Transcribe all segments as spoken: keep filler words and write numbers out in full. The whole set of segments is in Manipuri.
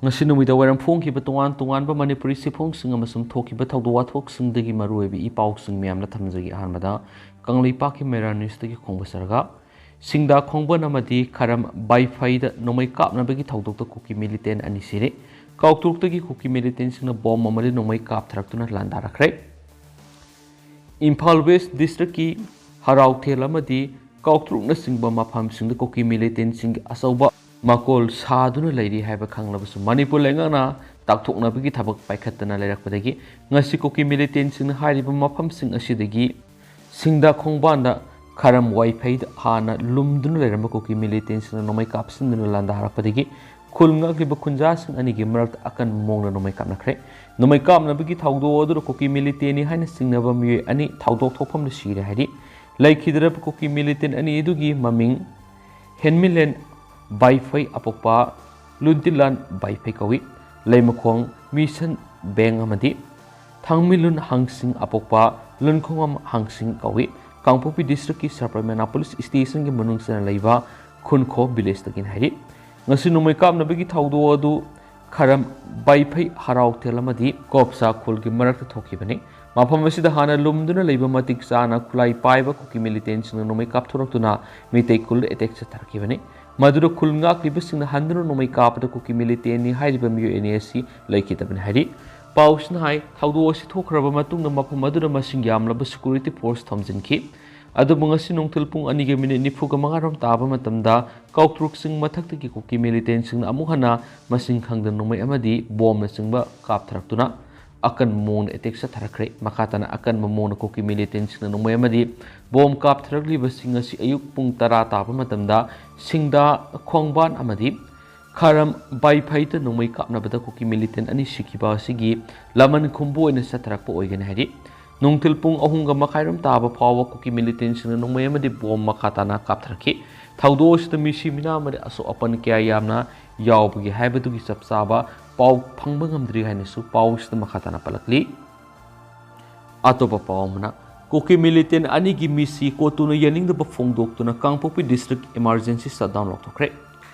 ꯉꯁꯤ ꯅꯨꯃꯤꯗꯥꯡ ꯋꯥꯏꯔꯝ ꯐꯣꯡꯈꯤꯕ ꯇꯣꯉꯥꯟ ꯇꯣꯉꯥꯟꯕ ꯃꯅꯤꯄꯨꯔꯤ ꯁꯤꯐꯣꯡꯁꯤꯡ ꯑꯃꯁꯨꯡ ꯊꯣꯛꯈꯤꯕ ꯊꯧꯗꯣꯛ ꯋꯥꯊꯣꯛꯁꯤꯡꯗꯒꯤ ꯃꯔꯨꯑꯣꯏꯕ ꯏ ꯄꯥꯎꯁꯤꯡ ꯃꯌꯥꯝꯅ ꯊꯝꯖꯒꯦ꯫ ꯑꯍꯥꯟꯕꯗ ꯀꯪꯂꯩꯄꯥꯛꯀꯤ ꯃꯦꯔꯥ ꯅ꯭ꯌꯨꯁꯇꯒꯤ ꯈꯣꯡꯕ ꯆꯔꯒ ꯁꯤꯡꯗꯥ ꯈꯣꯡꯕꯟ ꯑꯃꯗꯤ ꯈꯔꯝ ꯕꯥꯏꯐꯩꯗ ꯅꯣꯡꯃꯩ ꯀꯥꯞꯅꯕꯒꯤ ꯊꯧꯗꯣꯛꯇ ꯀꯨꯀꯤ ꯃꯤꯂꯤꯇꯦꯟ ꯑꯅꯤ ꯁꯤꯔꯦ꯫ ꯀꯥꯎꯇ꯭ꯔꯨꯛꯇꯒꯤ ꯀꯨꯀꯤ ꯃꯤꯂꯤꯇꯦꯟꯁꯤꯡꯅ ꯕꯣꯝ ꯑꯃꯗꯤ ꯅꯣꯡꯃꯩ ꯀꯥꯞꯊꯔꯛꯇꯨꯅ ꯂꯥꯟꯗꯥꯔꯛꯈ꯭ꯔꯦ꯫ ꯏꯝꯐꯥꯜ ꯋꯦꯁ ꯗꯤꯁꯇ꯭ꯔꯤꯛꯀꯤ ꯍꯔꯥꯎꯊꯦꯜ ꯑꯃꯗꯤ ꯀꯥꯎꯇ꯭ꯔꯨꯛꯅꯆꯤꯡꯕ ꯃꯐꯝꯁꯤꯡꯗ ꯀꯨꯀꯤ ꯃꯤꯂꯤꯇꯦꯟꯁꯤꯡꯒꯤ ꯑꯆꯧꯕ ꯃꯀꯣꯜ ꯁꯥꯗꯨꯅ ꯂꯩꯔꯤ ꯍꯥꯏꯕ ꯈꯪꯂꯕꯁꯨ ꯃꯅꯤꯄꯨꯔ ꯂꯩꯉꯥꯛꯅ ꯇꯥꯛꯊꯣꯛꯅꯕꯒꯤ ꯊꯕꯛ ꯄꯥꯏꯈꯠꯇꯅ ꯂꯩꯔꯛꯄꯗꯒꯤ ꯉꯁꯤ ꯀꯨꯀꯤ ꯃꯤꯂꯤꯇꯦꯟꯁꯤꯡꯅ ꯍꯥꯏꯔꯤꯕ ꯃꯐꯝꯁꯤꯡ ꯑꯁꯤꯗꯒꯤ ꯁꯤꯡꯗꯥ ꯈꯣꯡꯕꯥꯟꯗ ꯈꯔꯝ ꯋꯥꯏꯐꯩꯗ ꯍꯥꯟꯅ ꯂꯨꯝꯗꯨꯅ ꯂꯩꯔꯝꯕ ꯀꯨꯀꯤ ꯃꯤꯂꯤꯇꯦꯟꯁꯤꯡꯅ ꯅꯣꯡꯃꯩ ꯀꯥꯞꯁꯤꯟꯗꯨꯅ ꯂꯥꯟꯗꯥꯔꯛꯄꯗꯒꯤ ꯈꯨꯜ ꯉꯥꯛꯂꯤꯕ ꯈꯨꯟꯖꯥꯁꯤꯡ ꯑꯅꯤꯒꯤ ꯃꯔꯛꯇ ꯑꯀꯟꯕ ꯃꯑꯣꯡꯗ ꯅꯣꯡꯃꯩ ꯀꯥꯞꯅꯈ꯭ꯔꯦ꯫ ꯅꯣꯡꯃꯩ ꯀꯥꯞꯅꯕꯒꯤ ꯊꯧꯗꯣꯛ ꯑꯗꯨꯗ ꯀꯨꯀꯤ ꯃꯤꯂꯤꯇꯦꯟꯅꯤ ꯍꯥꯏꯅ ꯆꯤꯡꯅꯕ ꯃꯤꯑꯣꯏ ꯑꯅꯤ ꯊꯧꯗꯣꯛ ꯊꯣꯛꯐꯝꯗ ꯁꯤꯔꯦ ꯍꯥꯏꯔꯤ꯫ ꯂꯩꯈꯤꯗ꯭ꯔꯕ ꯀꯨꯀꯤ ꯃꯤꯂꯤꯇꯦꯟ ꯑꯅꯤ ꯑꯗꯨꯒꯤ ꯃꯃꯤꯡ ꯍꯦꯟꯃꯤꯂꯦꯟ ꯕꯥꯏꯐꯩ ꯑꯄꯣꯛꯄ ꯂꯨꯟꯇꯤꯂꯥꯟ ꯕꯥꯏꯐꯩ ꯀꯧꯏ꯫ ꯂꯩꯃꯈꯣꯡ ꯃꯤꯁꯟ ꯕꯦꯡ ꯑꯃꯗꯤ ꯊꯥꯡꯃꯤꯂꯨꯟ ꯍꯥꯡꯁꯤꯡ ꯑꯄꯣꯛꯄ ꯂꯨꯟꯈꯣꯡꯉꯝ ꯍꯥꯡꯁꯤꯡ ꯀꯧꯏ꯫ ꯀꯥꯡꯄꯣꯛꯄꯤ ꯗꯤꯁꯇ꯭ꯔꯤꯛꯀꯤ ꯁꯔꯄꯔꯃꯦꯅꯥ ꯄꯨꯂꯤꯁ ꯁ꯭ꯇꯦꯁꯟꯒꯤ ꯃꯅꯨꯡ ꯆꯟꯅ ꯂꯩꯕ ꯈꯨꯟꯈꯣ ꯚꯤꯂꯦꯖꯇꯒꯤꯅꯤ ꯍꯥꯏꯔꯤ꯫ ꯉꯁꯤ ꯅꯣꯡꯃꯩ ꯀꯥꯞꯅꯕꯒꯤ ꯊꯧꯗꯣꯛ ꯑꯗꯨ ꯈꯔꯝ ꯕꯥꯏꯐꯩ ꯍꯔꯥꯎꯊꯦꯜ ꯑꯃꯗꯤ ꯀꯣꯞꯁꯥ ꯈꯨꯜꯒꯤ ꯃꯔꯛꯇ ꯊꯣꯛꯈꯤꯕꯅꯤ꯫ ꯃꯐꯝ ꯑꯁꯤꯗ ꯍꯥꯟꯅ ꯂꯨꯝꯗꯨꯅ ꯂꯩꯕ ꯃꯇꯤꯛ ꯆꯥꯅ ꯈꯨꯠꯂꯥꯏ ꯄꯥꯏꯕ ꯀꯨꯀꯤ ꯃꯤꯂꯤꯇꯦꯟꯁꯤꯡꯅ ꯅꯣꯡꯃꯩ ꯀꯥꯞꯊꯣꯔꯛꯇꯨꯅ ꯃꯤꯇꯩ ꯈꯨꯜꯗ ꯑꯦꯇꯦꯛ ꯆꯠꯊꯔꯛꯈꯤꯕꯅꯤ꯫ ꯃꯗꯨꯗ ꯈꯨꯜ ꯉꯥꯛꯂꯤꯕꯁꯤꯡꯅ ꯍꯟꯗꯨꯅ ꯅꯣꯡꯃꯩ ꯀꯥꯞꯄꯗ ꯀꯨꯀꯤ ꯃꯤꯂꯤꯇꯦꯟꯅꯤ ꯍꯥꯏꯔꯤꯕ ꯃꯤꯑꯣꯏ ꯑꯅꯤ ꯑꯁꯤ ꯂꯩꯈꯤꯗꯕꯅꯤ ꯍꯥꯏꯔꯤ꯫ ꯄꯥꯎꯁꯤꯅ ꯍꯥꯏ, ꯊꯧꯗꯣꯛ ꯑꯁꯤ ꯊꯣꯛꯈ꯭ꯔꯕ ꯃꯇꯨꯡꯗ ꯃꯐꯝ ꯑꯗꯨꯗ ꯃꯁꯤꯡ ꯌꯥꯝꯂꯕ ꯁꯦꯀ꯭ꯌꯨꯔꯤꯇꯤ ꯐꯣꯔꯁ ꯊꯝꯖꯤꯟꯈꯤ꯫ ꯑꯗꯨꯕꯨ ꯉꯁꯤ ꯅꯨꯡꯊꯤꯜ ꯄꯨꯡ ꯑꯅꯤꯒ ꯃꯤꯅꯤꯠ ꯅꯤꯐꯨꯒ ꯃꯉꯥꯔꯣꯝ ꯇꯥꯕ ꯃꯇꯝꯗ ꯀꯥꯎꯇ꯭ꯔꯨꯛꯁꯤꯡ ꯃꯊꯛꯇꯒꯤ ꯀꯨꯀꯤ ꯃꯤꯂꯤꯇꯦꯟꯁꯤꯡꯅ ꯑꯃꯨꯛ ꯍꯟꯅ ꯃꯁꯤꯡ ꯈꯪꯗꯅ ꯅꯣꯡꯃꯩ ꯑꯃꯗꯤ ꯕꯣꯝꯅꯆꯤꯡꯕ ꯀꯥꯞꯊꯔꯛꯇꯨꯅ ꯑꯀꯟꯕ ꯃꯑꯣꯡꯗ ꯑꯦꯇꯦꯛ ꯆꯠꯊꯔꯛꯈ꯭ꯔꯦ꯫ ꯃꯈꯥ ꯇꯥꯅ ꯑꯀꯟꯕ ꯃꯑꯣꯡꯗ ꯀꯨꯀꯤ ꯃꯤꯂꯤꯇꯦꯟꯁꯤꯡꯅ ꯅꯣꯡꯃꯩ ꯑꯃꯗꯤ ꯕꯣꯝ ꯀꯥꯞꯊꯔꯛꯂꯤꯕꯁꯤꯡ ꯑꯁꯤ ꯑꯌꯨꯛ ꯄꯨꯡ ꯇꯔꯥ ꯇꯥꯕ ꯃꯇꯝꯗ ꯁꯤꯡꯗꯥ ꯈꯣꯡꯕꯥꯟ ꯑꯃꯗꯤ ꯈꯔꯝ ꯕꯥꯏꯐꯩꯗ ꯅꯣꯡꯃꯩ ꯀꯥꯞꯅꯕꯗ ꯀꯨꯀꯤ ꯃꯤꯂꯤꯇꯦꯟ ꯑꯅꯤ ꯁꯤꯈꯤꯕ ꯑꯁꯤꯒꯤ ꯂꯃꯟ ꯈꯨꯝꯕ ꯑꯣꯏꯅ ꯆꯠꯊꯔꯛꯄ ꯑꯣꯏꯒꯅꯤ ꯍꯥꯏꯔꯤ꯫ ꯅꯨꯡꯊꯤꯜ ꯄꯨꯡ ꯑꯍꯨꯝꯒ ꯃꯈꯥꯏꯔꯣꯝ ꯇꯥꯕ ꯐꯥꯎꯕ ꯀꯨꯀꯤ ꯃꯤꯂꯤꯇꯦꯟꯁꯤꯡꯅ ꯅꯣꯡꯃꯩ ꯑꯃꯗꯤ ꯕꯣꯝ ꯃꯈꯥ ꯇꯥꯅ ꯀꯥꯞꯊꯔꯛꯈꯤ꯫ ꯊꯧꯗꯣꯛ ꯑꯁꯤꯗ ꯃꯤꯁꯤ ꯃꯤꯅꯥ ꯑꯃꯗꯤ ꯑꯁꯣꯛ ꯑꯄꯟ ꯀꯌꯥ ꯌꯥꯝꯅ ꯌꯥꯎꯕꯒꯦ ꯍꯥꯏꯕꯗꯨꯒꯤ ꯆꯞ ꯆꯥꯕ ꯄꯥꯎ ꯐꯪꯕ ꯉꯝꯗ꯭ꯔꯤ ꯍꯥꯏꯅꯁꯨ ꯄꯥꯎ ꯑꯁꯤꯗ ꯃꯈꯥ ꯇꯥꯅ ꯄꯜꯂꯛꯂꯤ꯫ ꯑꯇꯣꯞꯄ ꯄꯥꯎ ꯑꯃꯅ, ꯀꯨꯀꯤ ꯃꯤꯂꯤꯇꯦꯟ ꯑꯅꯤꯒꯤ ꯃꯤꯁꯤ ꯀꯣꯇꯨꯅ ꯌꯥꯅꯤꯡꯗꯕ ꯐꯣꯡꯗꯣꯛꯇꯨꯅ ꯀꯥꯡꯄꯣꯛꯄꯤ ꯗꯤꯁꯇ꯭ꯔꯤꯛ ꯏꯃꯥꯔꯖꯦꯟꯁꯤ ꯁꯠꯗꯥꯎꯟ ꯂꯥꯎꯊꯣꯛꯈ꯭ꯔꯦ꯫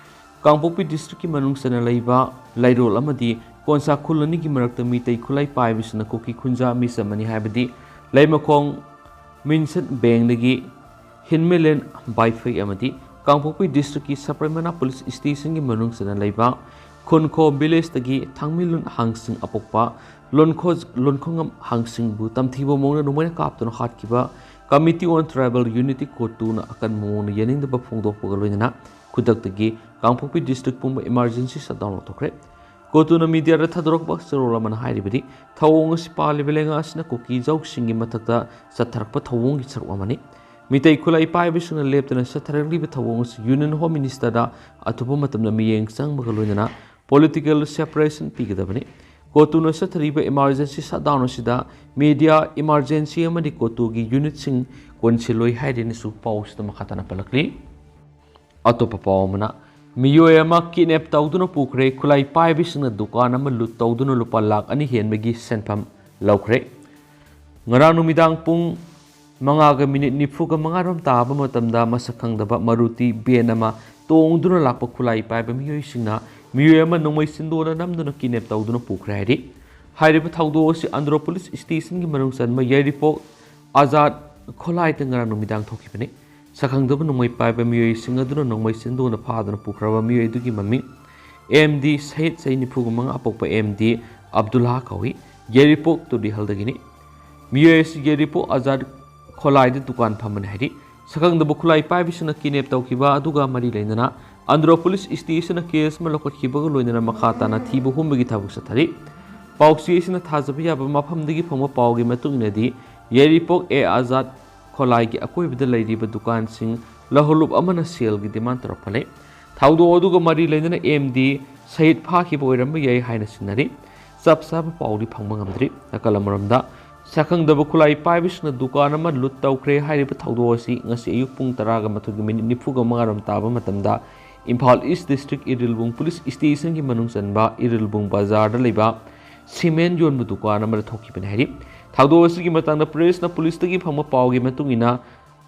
ꯀꯥꯡꯄꯣꯛꯄꯤ ꯗꯤꯁꯇ꯭ꯔꯤꯛꯀꯤ ꯃꯅꯨꯡ ꯆꯟꯅ ꯂꯩꯕ ꯂꯩꯔꯣꯜ ꯑꯃꯗꯤ ꯀꯣꯟꯁꯥ ꯈꯨꯜ ꯑꯅꯤꯒꯤ ꯃꯔꯛꯇ ꯃꯤꯇꯩ ꯈꯨꯠꯂꯥꯏ ꯄꯥꯏꯕꯁꯤꯅ ꯀꯨꯀꯤ ꯈꯨꯟꯖꯥ ꯃꯤꯆꯝ ꯑꯅꯤ ꯍꯥꯏꯕꯗꯤ ꯂꯩꯃꯈꯣꯡ ꯃꯤꯟꯁꯠ ꯕꯦꯡꯗꯒꯤ ꯍꯤꯟꯃꯦꯂꯦꯟ ꯕꯥꯏꯐꯩ ꯑꯃꯗꯤ ꯀꯥꯡꯄꯣꯛꯄꯤ ꯗꯤꯁꯇ꯭ꯔꯤꯛꯀꯤ ꯁꯄ꯭ꯔꯦꯃꯅꯥ ꯄꯨꯂꯤꯁ ꯁ꯭ꯇꯦꯁꯟꯒꯤ ꯃꯅꯨꯡ ꯆꯟꯅ ꯂꯩꯕ ꯈꯨꯟꯈꯣ ꯚꯤꯂꯦꯖꯇꯒꯤ ꯊꯥꯡꯃꯤꯂꯨꯟ ꯍꯥꯡꯁꯤꯡ ꯑꯄꯣꯛꯄ ꯂꯣꯟꯈꯣ-, ꯂꯣꯟꯈꯣꯉꯝ ꯍꯥꯡꯁꯤꯡꯕꯨ ꯇꯝꯊꯤꯕ ꯃꯑꯣꯡꯗ ꯅꯣꯡꯃꯩꯅ ꯀꯥꯞꯇꯨꯅ ꯍꯥꯠꯈꯤꯕ Committee on Tribal Unity ꯀꯣꯇꯨꯅ ꯑꯀꯟꯕ ꯃꯑꯣꯡꯗ ꯌꯥꯅꯤꯡꯗꯕ ꯐꯣꯡꯗꯣꯛꯄꯒ ꯂꯣꯏꯅꯅ ꯈꯨꯗꯛꯇꯒꯤ ꯀꯥꯡꯄꯣꯛꯄꯤ ꯗꯤꯁꯇ꯭ꯔꯤꯛ ꯄꯨꯝꯕ ꯏꯃꯥꯔꯖꯦꯟꯁꯤ ꯁꯠꯗꯥꯎꯟ ꯂꯧꯊꯣꯛꯈ꯭ꯔꯦ꯫ ꯀꯣꯇꯨꯅ ꯃꯤꯗꯤꯌꯥꯗ ꯊꯥꯗꯣꯔꯛꯄ ꯆꯦꯔꯣꯜ ꯑꯃꯅ ꯍꯥꯏꯔꯤꯕꯗꯤ, ꯊꯧꯑꯣꯡ ꯑꯁꯤ ꯄꯥꯜꯂꯤꯕ ꯂꯩꯉꯥꯛ ꯑꯁꯤꯅ ꯀꯨꯀꯤ ꯏꯖꯥꯎꯁꯤꯡꯒꯤ ꯃꯊꯛꯇ ꯆꯠꯊꯔꯛꯄ ꯊꯧꯑꯣꯡꯒꯤ ꯁꯔꯨꯛ ꯑꯃꯅꯤ꯫ ꯃꯤꯇꯩ ꯈꯨꯠꯂꯥꯏ ꯄꯥꯏꯕꯁꯤꯡꯅ ꯂꯦꯞꯇꯅ ꯆꯠꯊꯔꯛꯂꯤꯕ ꯊꯧꯑꯣꯡ ꯑꯁꯤ Union Home Minister ꯗ ꯑꯊꯨꯕ ꯃꯇꯝꯗ ꯃꯤꯠꯌꯦꯡ ꯆꯪꯕꯒ ꯂꯣꯏꯅꯅ political separation ꯄꯤꯒꯗꯕꯅꯤ꯫ ꯀꯣꯇꯨꯅ ꯆꯠꯊꯔꯤꯕ ꯏꯃꯥꯔꯖꯦꯟꯁꯤ ꯁꯠꯗꯥꯎꯟ ꯑꯁꯤꯗ ꯃꯤꯗꯤꯌꯥ, ꯏꯃꯥꯔꯖꯦꯟꯁꯤ ꯑꯃꯗꯤ ꯀꯣꯇꯨꯒꯤ ꯌꯨꯅꯤꯠꯁꯤꯡ ꯀꯣꯟꯁꯤꯜꯂꯣꯏ ꯍꯥꯏꯔꯦꯅꯁꯨ ꯄꯥꯎꯁꯤꯗ ꯃꯈꯥ ꯇꯥꯅ ꯄꯜꯂꯛꯂꯤ꯫ ꯑꯇꯣꯞꯄ ꯄꯥꯎ ꯑꯃꯅ, ꯃꯤꯑꯣꯏ ꯑꯃ ꯀꯤꯗꯅꯦꯞ ꯇꯧꯗꯨꯅ ꯄꯨꯈ꯭ꯔꯦ꯫ ꯈꯨꯠꯂꯥꯏ ꯄꯥꯏꯕꯁꯤꯡꯅ ꯗꯨꯀꯥꯟ ꯑꯃ ꯂꯨꯠ ꯇꯧꯗꯨꯅ ꯂꯨꯄꯥ ꯂꯥꯈ ꯑꯅꯤ ꯍꯦꯟꯕꯒꯤ ꯁꯦꯟꯐꯝ ꯂꯧꯈ꯭ꯔꯦ꯫ ꯉꯔꯥꯡ ꯅꯨꯃꯤꯗꯥꯡ ꯄꯨꯡ ꯃꯉꯥꯒ ꯃꯤꯅꯤꯠ ꯅꯤꯐꯨꯒ ꯃꯉꯥꯔꯣꯝ ꯇꯥꯕ ꯃꯇꯝꯗ ꯃꯁꯛ ꯈꯪꯗꯕ ꯃꯔꯨꯇꯤ ꯚꯦꯟ ꯑꯃ ꯇꯣꯡꯗꯨꯅ ꯂꯥꯛꯄ ꯈꯨꯠꯂꯥꯏ ꯄꯥꯏꯕ ꯃꯤꯑꯣꯏꯁꯤꯡꯅ ꯃꯤꯑꯣꯏ ꯑꯃ ꯅꯣꯡꯃꯩ ꯆꯤꯟꯗꯣꯟꯅ ꯅꯝꯗꯨꯅ ꯀꯤꯗꯅꯦꯞ ꯇꯧꯗꯨꯅ ꯄꯨꯈ꯭ꯔꯦ ꯍꯥꯏꯔꯤ꯫ ꯍꯥꯏꯔꯤꯕ ꯊꯧꯗꯣꯛ ꯑꯁꯤ ꯑꯟꯗ꯭ꯔꯣ ꯄꯨꯂꯤꯁ ꯁ꯭ꯇꯦꯁꯟꯒꯤ ꯃꯅꯨꯡ ꯆꯟꯕ ꯌꯥꯏꯔꯤꯄꯣꯛ ꯑꯖꯥꯗ ꯈꯣꯂꯥꯏꯗ ꯉꯔꯥꯡ ꯅꯨꯃꯤꯗꯥꯡ ꯊꯣꯛꯈꯤꯕꯅꯤ꯫ ꯁꯛꯈꯪꯗꯕ ꯅꯣꯡꯃꯩ ꯄꯥꯏꯕ ꯃꯤꯑꯣꯏꯁꯤꯡ ꯑꯗꯨꯅ ꯅꯣꯡꯃꯩ ꯆꯤꯟꯗꯣꯟꯅ ꯐꯥꯗꯨꯅ ꯄꯨꯈ꯭ꯔꯕ ꯃꯤꯑꯣꯏ ꯑꯗꯨꯒꯤ ꯃꯃꯤꯡ ꯑꯦꯝ ꯗꯤ ꯁꯍꯤꯗ, ꯆꯍꯤ ꯅꯤꯐꯨꯒ ꯃꯉꯥ ꯑꯄꯣꯛꯄ ꯑꯦꯝ ꯗꯤ ꯑꯕꯗꯨꯜꯂꯥ ꯀꯧꯏ꯫ ꯌꯥꯏꯔꯤꯄꯣꯛ ꯇꯨꯔꯤꯍꯜꯗꯒꯤꯅꯤ꯫ ꯃꯤꯑꯣꯏ ꯑꯁꯤ ꯌꯥꯏꯔꯤꯄꯣꯛ ꯑꯖꯥꯗ ꯈꯣꯂꯥꯏꯗ ꯗꯨꯀꯥꯟ ꯐꯝꯕꯅꯤ ꯍꯥꯏꯔꯤ꯫ ꯁꯛꯈꯪꯗꯕ ꯈꯨꯠꯂꯥꯏ ꯄꯥꯏꯕꯁꯤꯡꯅ ꯀꯤꯗꯅꯦꯞ ꯇꯧꯈꯤꯕ ꯑꯗꯨꯒ ꯃꯔꯤ ꯂꯩꯅꯅ ꯑꯟꯗ꯭ꯔꯣ ꯄꯨꯂꯤꯁ ꯁ꯭ꯇꯦꯁꯟꯅ ꯀꯦꯁ ꯑꯃ ꯂꯧꯈꯠꯈꯤꯕꯒ ꯂꯣꯏꯅꯅ ꯃꯈꯥ ꯇꯥꯅ ꯊꯤꯕ ꯍꯨꯝꯕꯒꯤ ꯊꯕꯛ ꯆꯠꯊꯔꯤ꯫ ꯄꯥꯎꯆꯦ ꯑꯁꯤꯅ ꯊꯥꯖꯕ ꯌꯥꯕ ꯃꯐꯝꯗꯒꯤ ꯐꯪꯕ ꯄꯥꯎꯒꯤ ꯃꯇꯨꯡ ꯏꯟꯅꯗꯤ, ꯌꯥꯏꯔꯤꯄꯣꯛ ꯑꯦ ꯑꯖꯥꯗ ꯈꯣꯂꯥꯏꯒꯤ ꯑꯀꯣꯏꯕꯗ ꯂꯩꯔꯤꯕ ꯗꯨꯀꯥꯟꯁꯤꯡ ꯂꯧꯍꯜꯂꯨꯞ ꯑꯃꯅ ꯁꯦꯜꯒꯤ ꯗꯤꯃꯥꯟ ꯇꯧꯔꯛꯄ ꯂꯩ꯫ ꯊꯧꯗꯣꯛ ꯑꯗꯨꯒ ꯃꯔꯤ ꯂꯩꯅꯅ ꯑꯦꯝ ꯗꯤ ꯁꯍꯤꯗ ꯐꯥꯈꯤꯕ ꯑꯣꯏꯔꯝꯕ ꯌꯥꯏ ꯍꯥꯏꯅ ꯆꯤꯡꯅꯔꯤ꯫ ꯆꯞ ꯆꯥꯕ ꯄꯥꯎꯗꯤ ꯐꯪꯕ ꯉꯝꯗ꯭ꯔꯤ꯫ ꯅꯥꯀꯜ ꯑꯃꯔꯣꯝꯗ, ꯁꯛꯈꯪꯗꯕ ꯈꯨꯠꯂꯥꯏ ꯄꯥꯏꯕꯁꯤꯡꯅ ꯗꯨꯀꯥꯟ ꯑꯃ ꯂꯨꯠ ꯇꯧꯈ꯭ꯔꯦ ꯍꯥꯏꯔꯤꯕ ꯊꯧꯗꯣꯛ ꯑꯁꯤ ꯉꯁꯤ ꯑꯌꯨꯛ ꯄꯨꯡ ꯇꯔꯥꯒ ꯃꯥꯊꯣꯏꯒꯤ ꯃꯤꯅꯤꯠ ꯅꯤꯐꯨꯒ ꯃꯉꯥꯔꯣꯝ ꯇꯥꯕ ꯃꯇꯝꯗ ꯏꯝꯐꯥꯜ ꯏꯁ ꯗꯤꯁꯇ꯭ꯔꯤꯛ ꯏꯔꯤꯜꯕꯨꯡ ꯄꯨꯂꯤꯁ ꯁ꯭ꯇꯦꯁꯟꯒꯤ ꯃꯅꯨꯡ ꯆꯟꯕ ꯏꯔꯤꯜꯕꯨꯡ ꯕꯖꯥꯔꯗ ꯂꯩꯕ ꯁꯤꯃꯦꯟ ꯌꯣꯟꯕ ꯗꯨꯀꯥꯟ ꯑꯃꯗ ꯊꯣꯛꯈꯤꯕꯅꯤ ꯍꯥꯏꯔꯤ꯫ ꯊꯧꯗꯣꯛ ꯑꯁꯤꯒꯤ ꯃꯇꯥꯡꯗ ꯄ꯭ꯔꯦꯁꯅ ꯄꯨꯂꯤꯁꯇꯒꯤ ꯐꯪꯕ ꯄꯥꯎꯒꯤ ꯃꯇꯨꯡ ꯏꯟꯅ,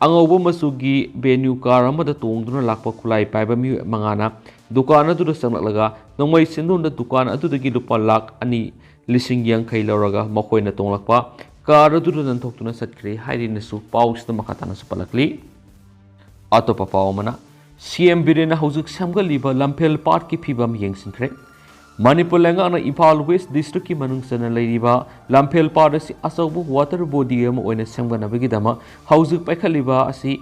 ꯑꯉꯧꯕ ꯃꯆꯨꯒꯤ ꯚꯦꯅ꯭ꯌꯨ ꯀꯥꯔ ꯑꯃꯗ ꯇꯣꯡꯗꯨꯅ ꯂꯥꯛꯄ ꯈꯨꯠꯂꯥꯏ ꯄꯥꯏꯕ ꯃꯤꯑꯣꯏ ꯃꯉꯥꯅ ꯗꯨꯀꯥꯟ ꯑꯗꯨꯗ ꯆꯪꯂꯛꯂꯒ ꯅꯣꯡꯃꯩ ꯁꯦꯟꯗꯣꯟꯗ ꯗꯨꯀꯥꯟ ꯑꯗꯨꯗꯒꯤ ꯂꯨꯄꯥ ꯂꯥꯈ ꯑꯅꯤ ꯂꯤꯁꯤꯡ ꯌꯥꯡꯈꯩ ꯂꯧꯔꯒ ꯃꯈꯣꯏꯅ ꯇꯣꯡꯂꯛꯄ ꯀꯥꯔ ꯑꯗꯨꯗ ꯅꯟꯊꯣꯛꯇꯨꯅ ꯆꯠꯈ꯭ꯔꯦ ꯍꯥꯏꯔꯤꯅꯁꯨ ꯄꯥꯎꯁꯤꯗ ꯃꯈꯥ ꯇꯥꯅꯁꯨ ꯄꯜꯂꯛꯂꯤ꯫ ꯑꯇꯣꯞꯄ ꯄꯥꯎ ꯑꯃꯅ, ꯁꯤ ꯑꯦꯝ ꯕꯤꯔꯦꯟꯅ ꯍꯧꯖꯤꯛ ꯁꯦꯝꯒꯠꯂꯤꯕ ꯂꯝꯐꯦꯜ ꯄꯥꯠꯀꯤ ꯐꯤꯕꯝ ꯌꯦꯡꯁꯤꯟꯈ꯭ꯔꯦ꯫ ꯃꯅꯤꯄꯨꯔ ꯂꯩꯉꯥꯛꯅ ꯏꯝꯐꯥꯜ ꯋꯦꯁ ꯗꯤꯁꯇ꯭ꯔꯤꯛꯀꯤ ꯃꯅꯨꯡ ꯆꯟꯅ ꯂꯩꯔꯤꯕ ꯂꯝꯐꯦꯜ ꯄꯥꯠ ꯑꯁꯤ ꯑꯆꯧꯕ ꯋꯥꯇꯔ ꯕꯣꯗꯤ ꯑꯃ ꯑꯣꯏꯅ ꯁꯦꯝꯒꯠꯅꯕꯒꯤꯗꯃꯛ ꯍꯧꯖꯤꯛ ꯄꯥꯏꯈꯠꯂꯤꯕ ꯑꯁꯤ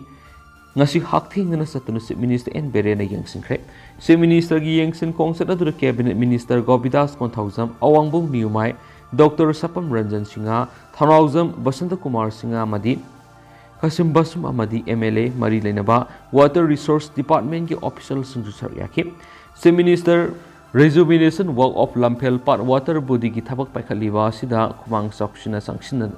ꯉꯁꯤ ꯍꯛꯊꯦꯡꯅꯅ ꯆꯠꯇꯨꯅ ꯆꯤꯐ ꯃꯤꯅꯤꯁꯇꯔ ꯑꯦꯟ ꯕꯤꯔꯦꯟꯅ ꯌꯦꯡꯁꯤꯟꯈ꯭ꯔꯦ꯫ ꯆꯤꯐ ꯃꯤꯅꯤꯁꯇꯔꯒꯤ ꯌꯦꯡꯁꯤꯟ ꯈꯣꯡꯆꯠ ꯑꯗꯨꯗ ꯀꯦꯕꯤꯅꯦꯠ ꯃꯤꯅꯤꯁꯇꯔ ꯒꯣꯕꯤꯗꯥꯁ ꯀꯣꯟꯊꯧꯖꯝ, ꯑꯋꯥꯡꯕꯨꯡ ꯅ꯭ꯌꯨꯃꯥꯏ, ꯗꯣꯛꯇꯔ ꯁꯄꯝ ꯔꯟꯖꯟ ꯁꯤꯡꯍ, ꯊꯧꯅꯥꯎꯖꯝ ꯕꯁꯟꯇ ꯀꯨꯃꯥꯔ ꯁꯤꯡꯍ ꯑꯃꯗꯤ ꯀꯁꯤꯝ ꯕꯁꯨꯝ ꯑꯃꯗꯤ ꯑꯦꯝ ꯑꯦꯜ ꯑꯦ ꯃꯔꯤ ꯂꯩꯅꯕ ꯋꯥꯇꯔ ꯔꯤꯁꯣꯔꯁ ꯗꯤꯄꯥꯔꯠꯃꯦꯟꯒꯤ ꯑꯣꯐꯤꯁꯤꯌꯦꯜꯁꯤꯡꯁꯨ ꯁꯔꯨꯛ ꯌꯥꯈꯤ꯫ ꯆꯤꯐ ꯃꯤꯅꯤꯁꯇꯔ ꯔꯤꯖꯨꯕꯤꯅꯦꯁꯟ ꯋꯥꯛ ꯑꯣꯐ ꯂꯝꯐꯦꯜ ꯄꯥꯠ ꯋꯥꯇꯔ ꯕꯣꯗꯤꯒꯤ ꯊꯕꯛ ꯄꯥꯏꯈꯠꯂꯤꯕ ꯑꯁꯤꯗ ꯈꯨꯃꯥꯡ ꯆꯥꯎꯁꯤꯟꯅ ꯆꯪꯁꯤꯟꯅ-,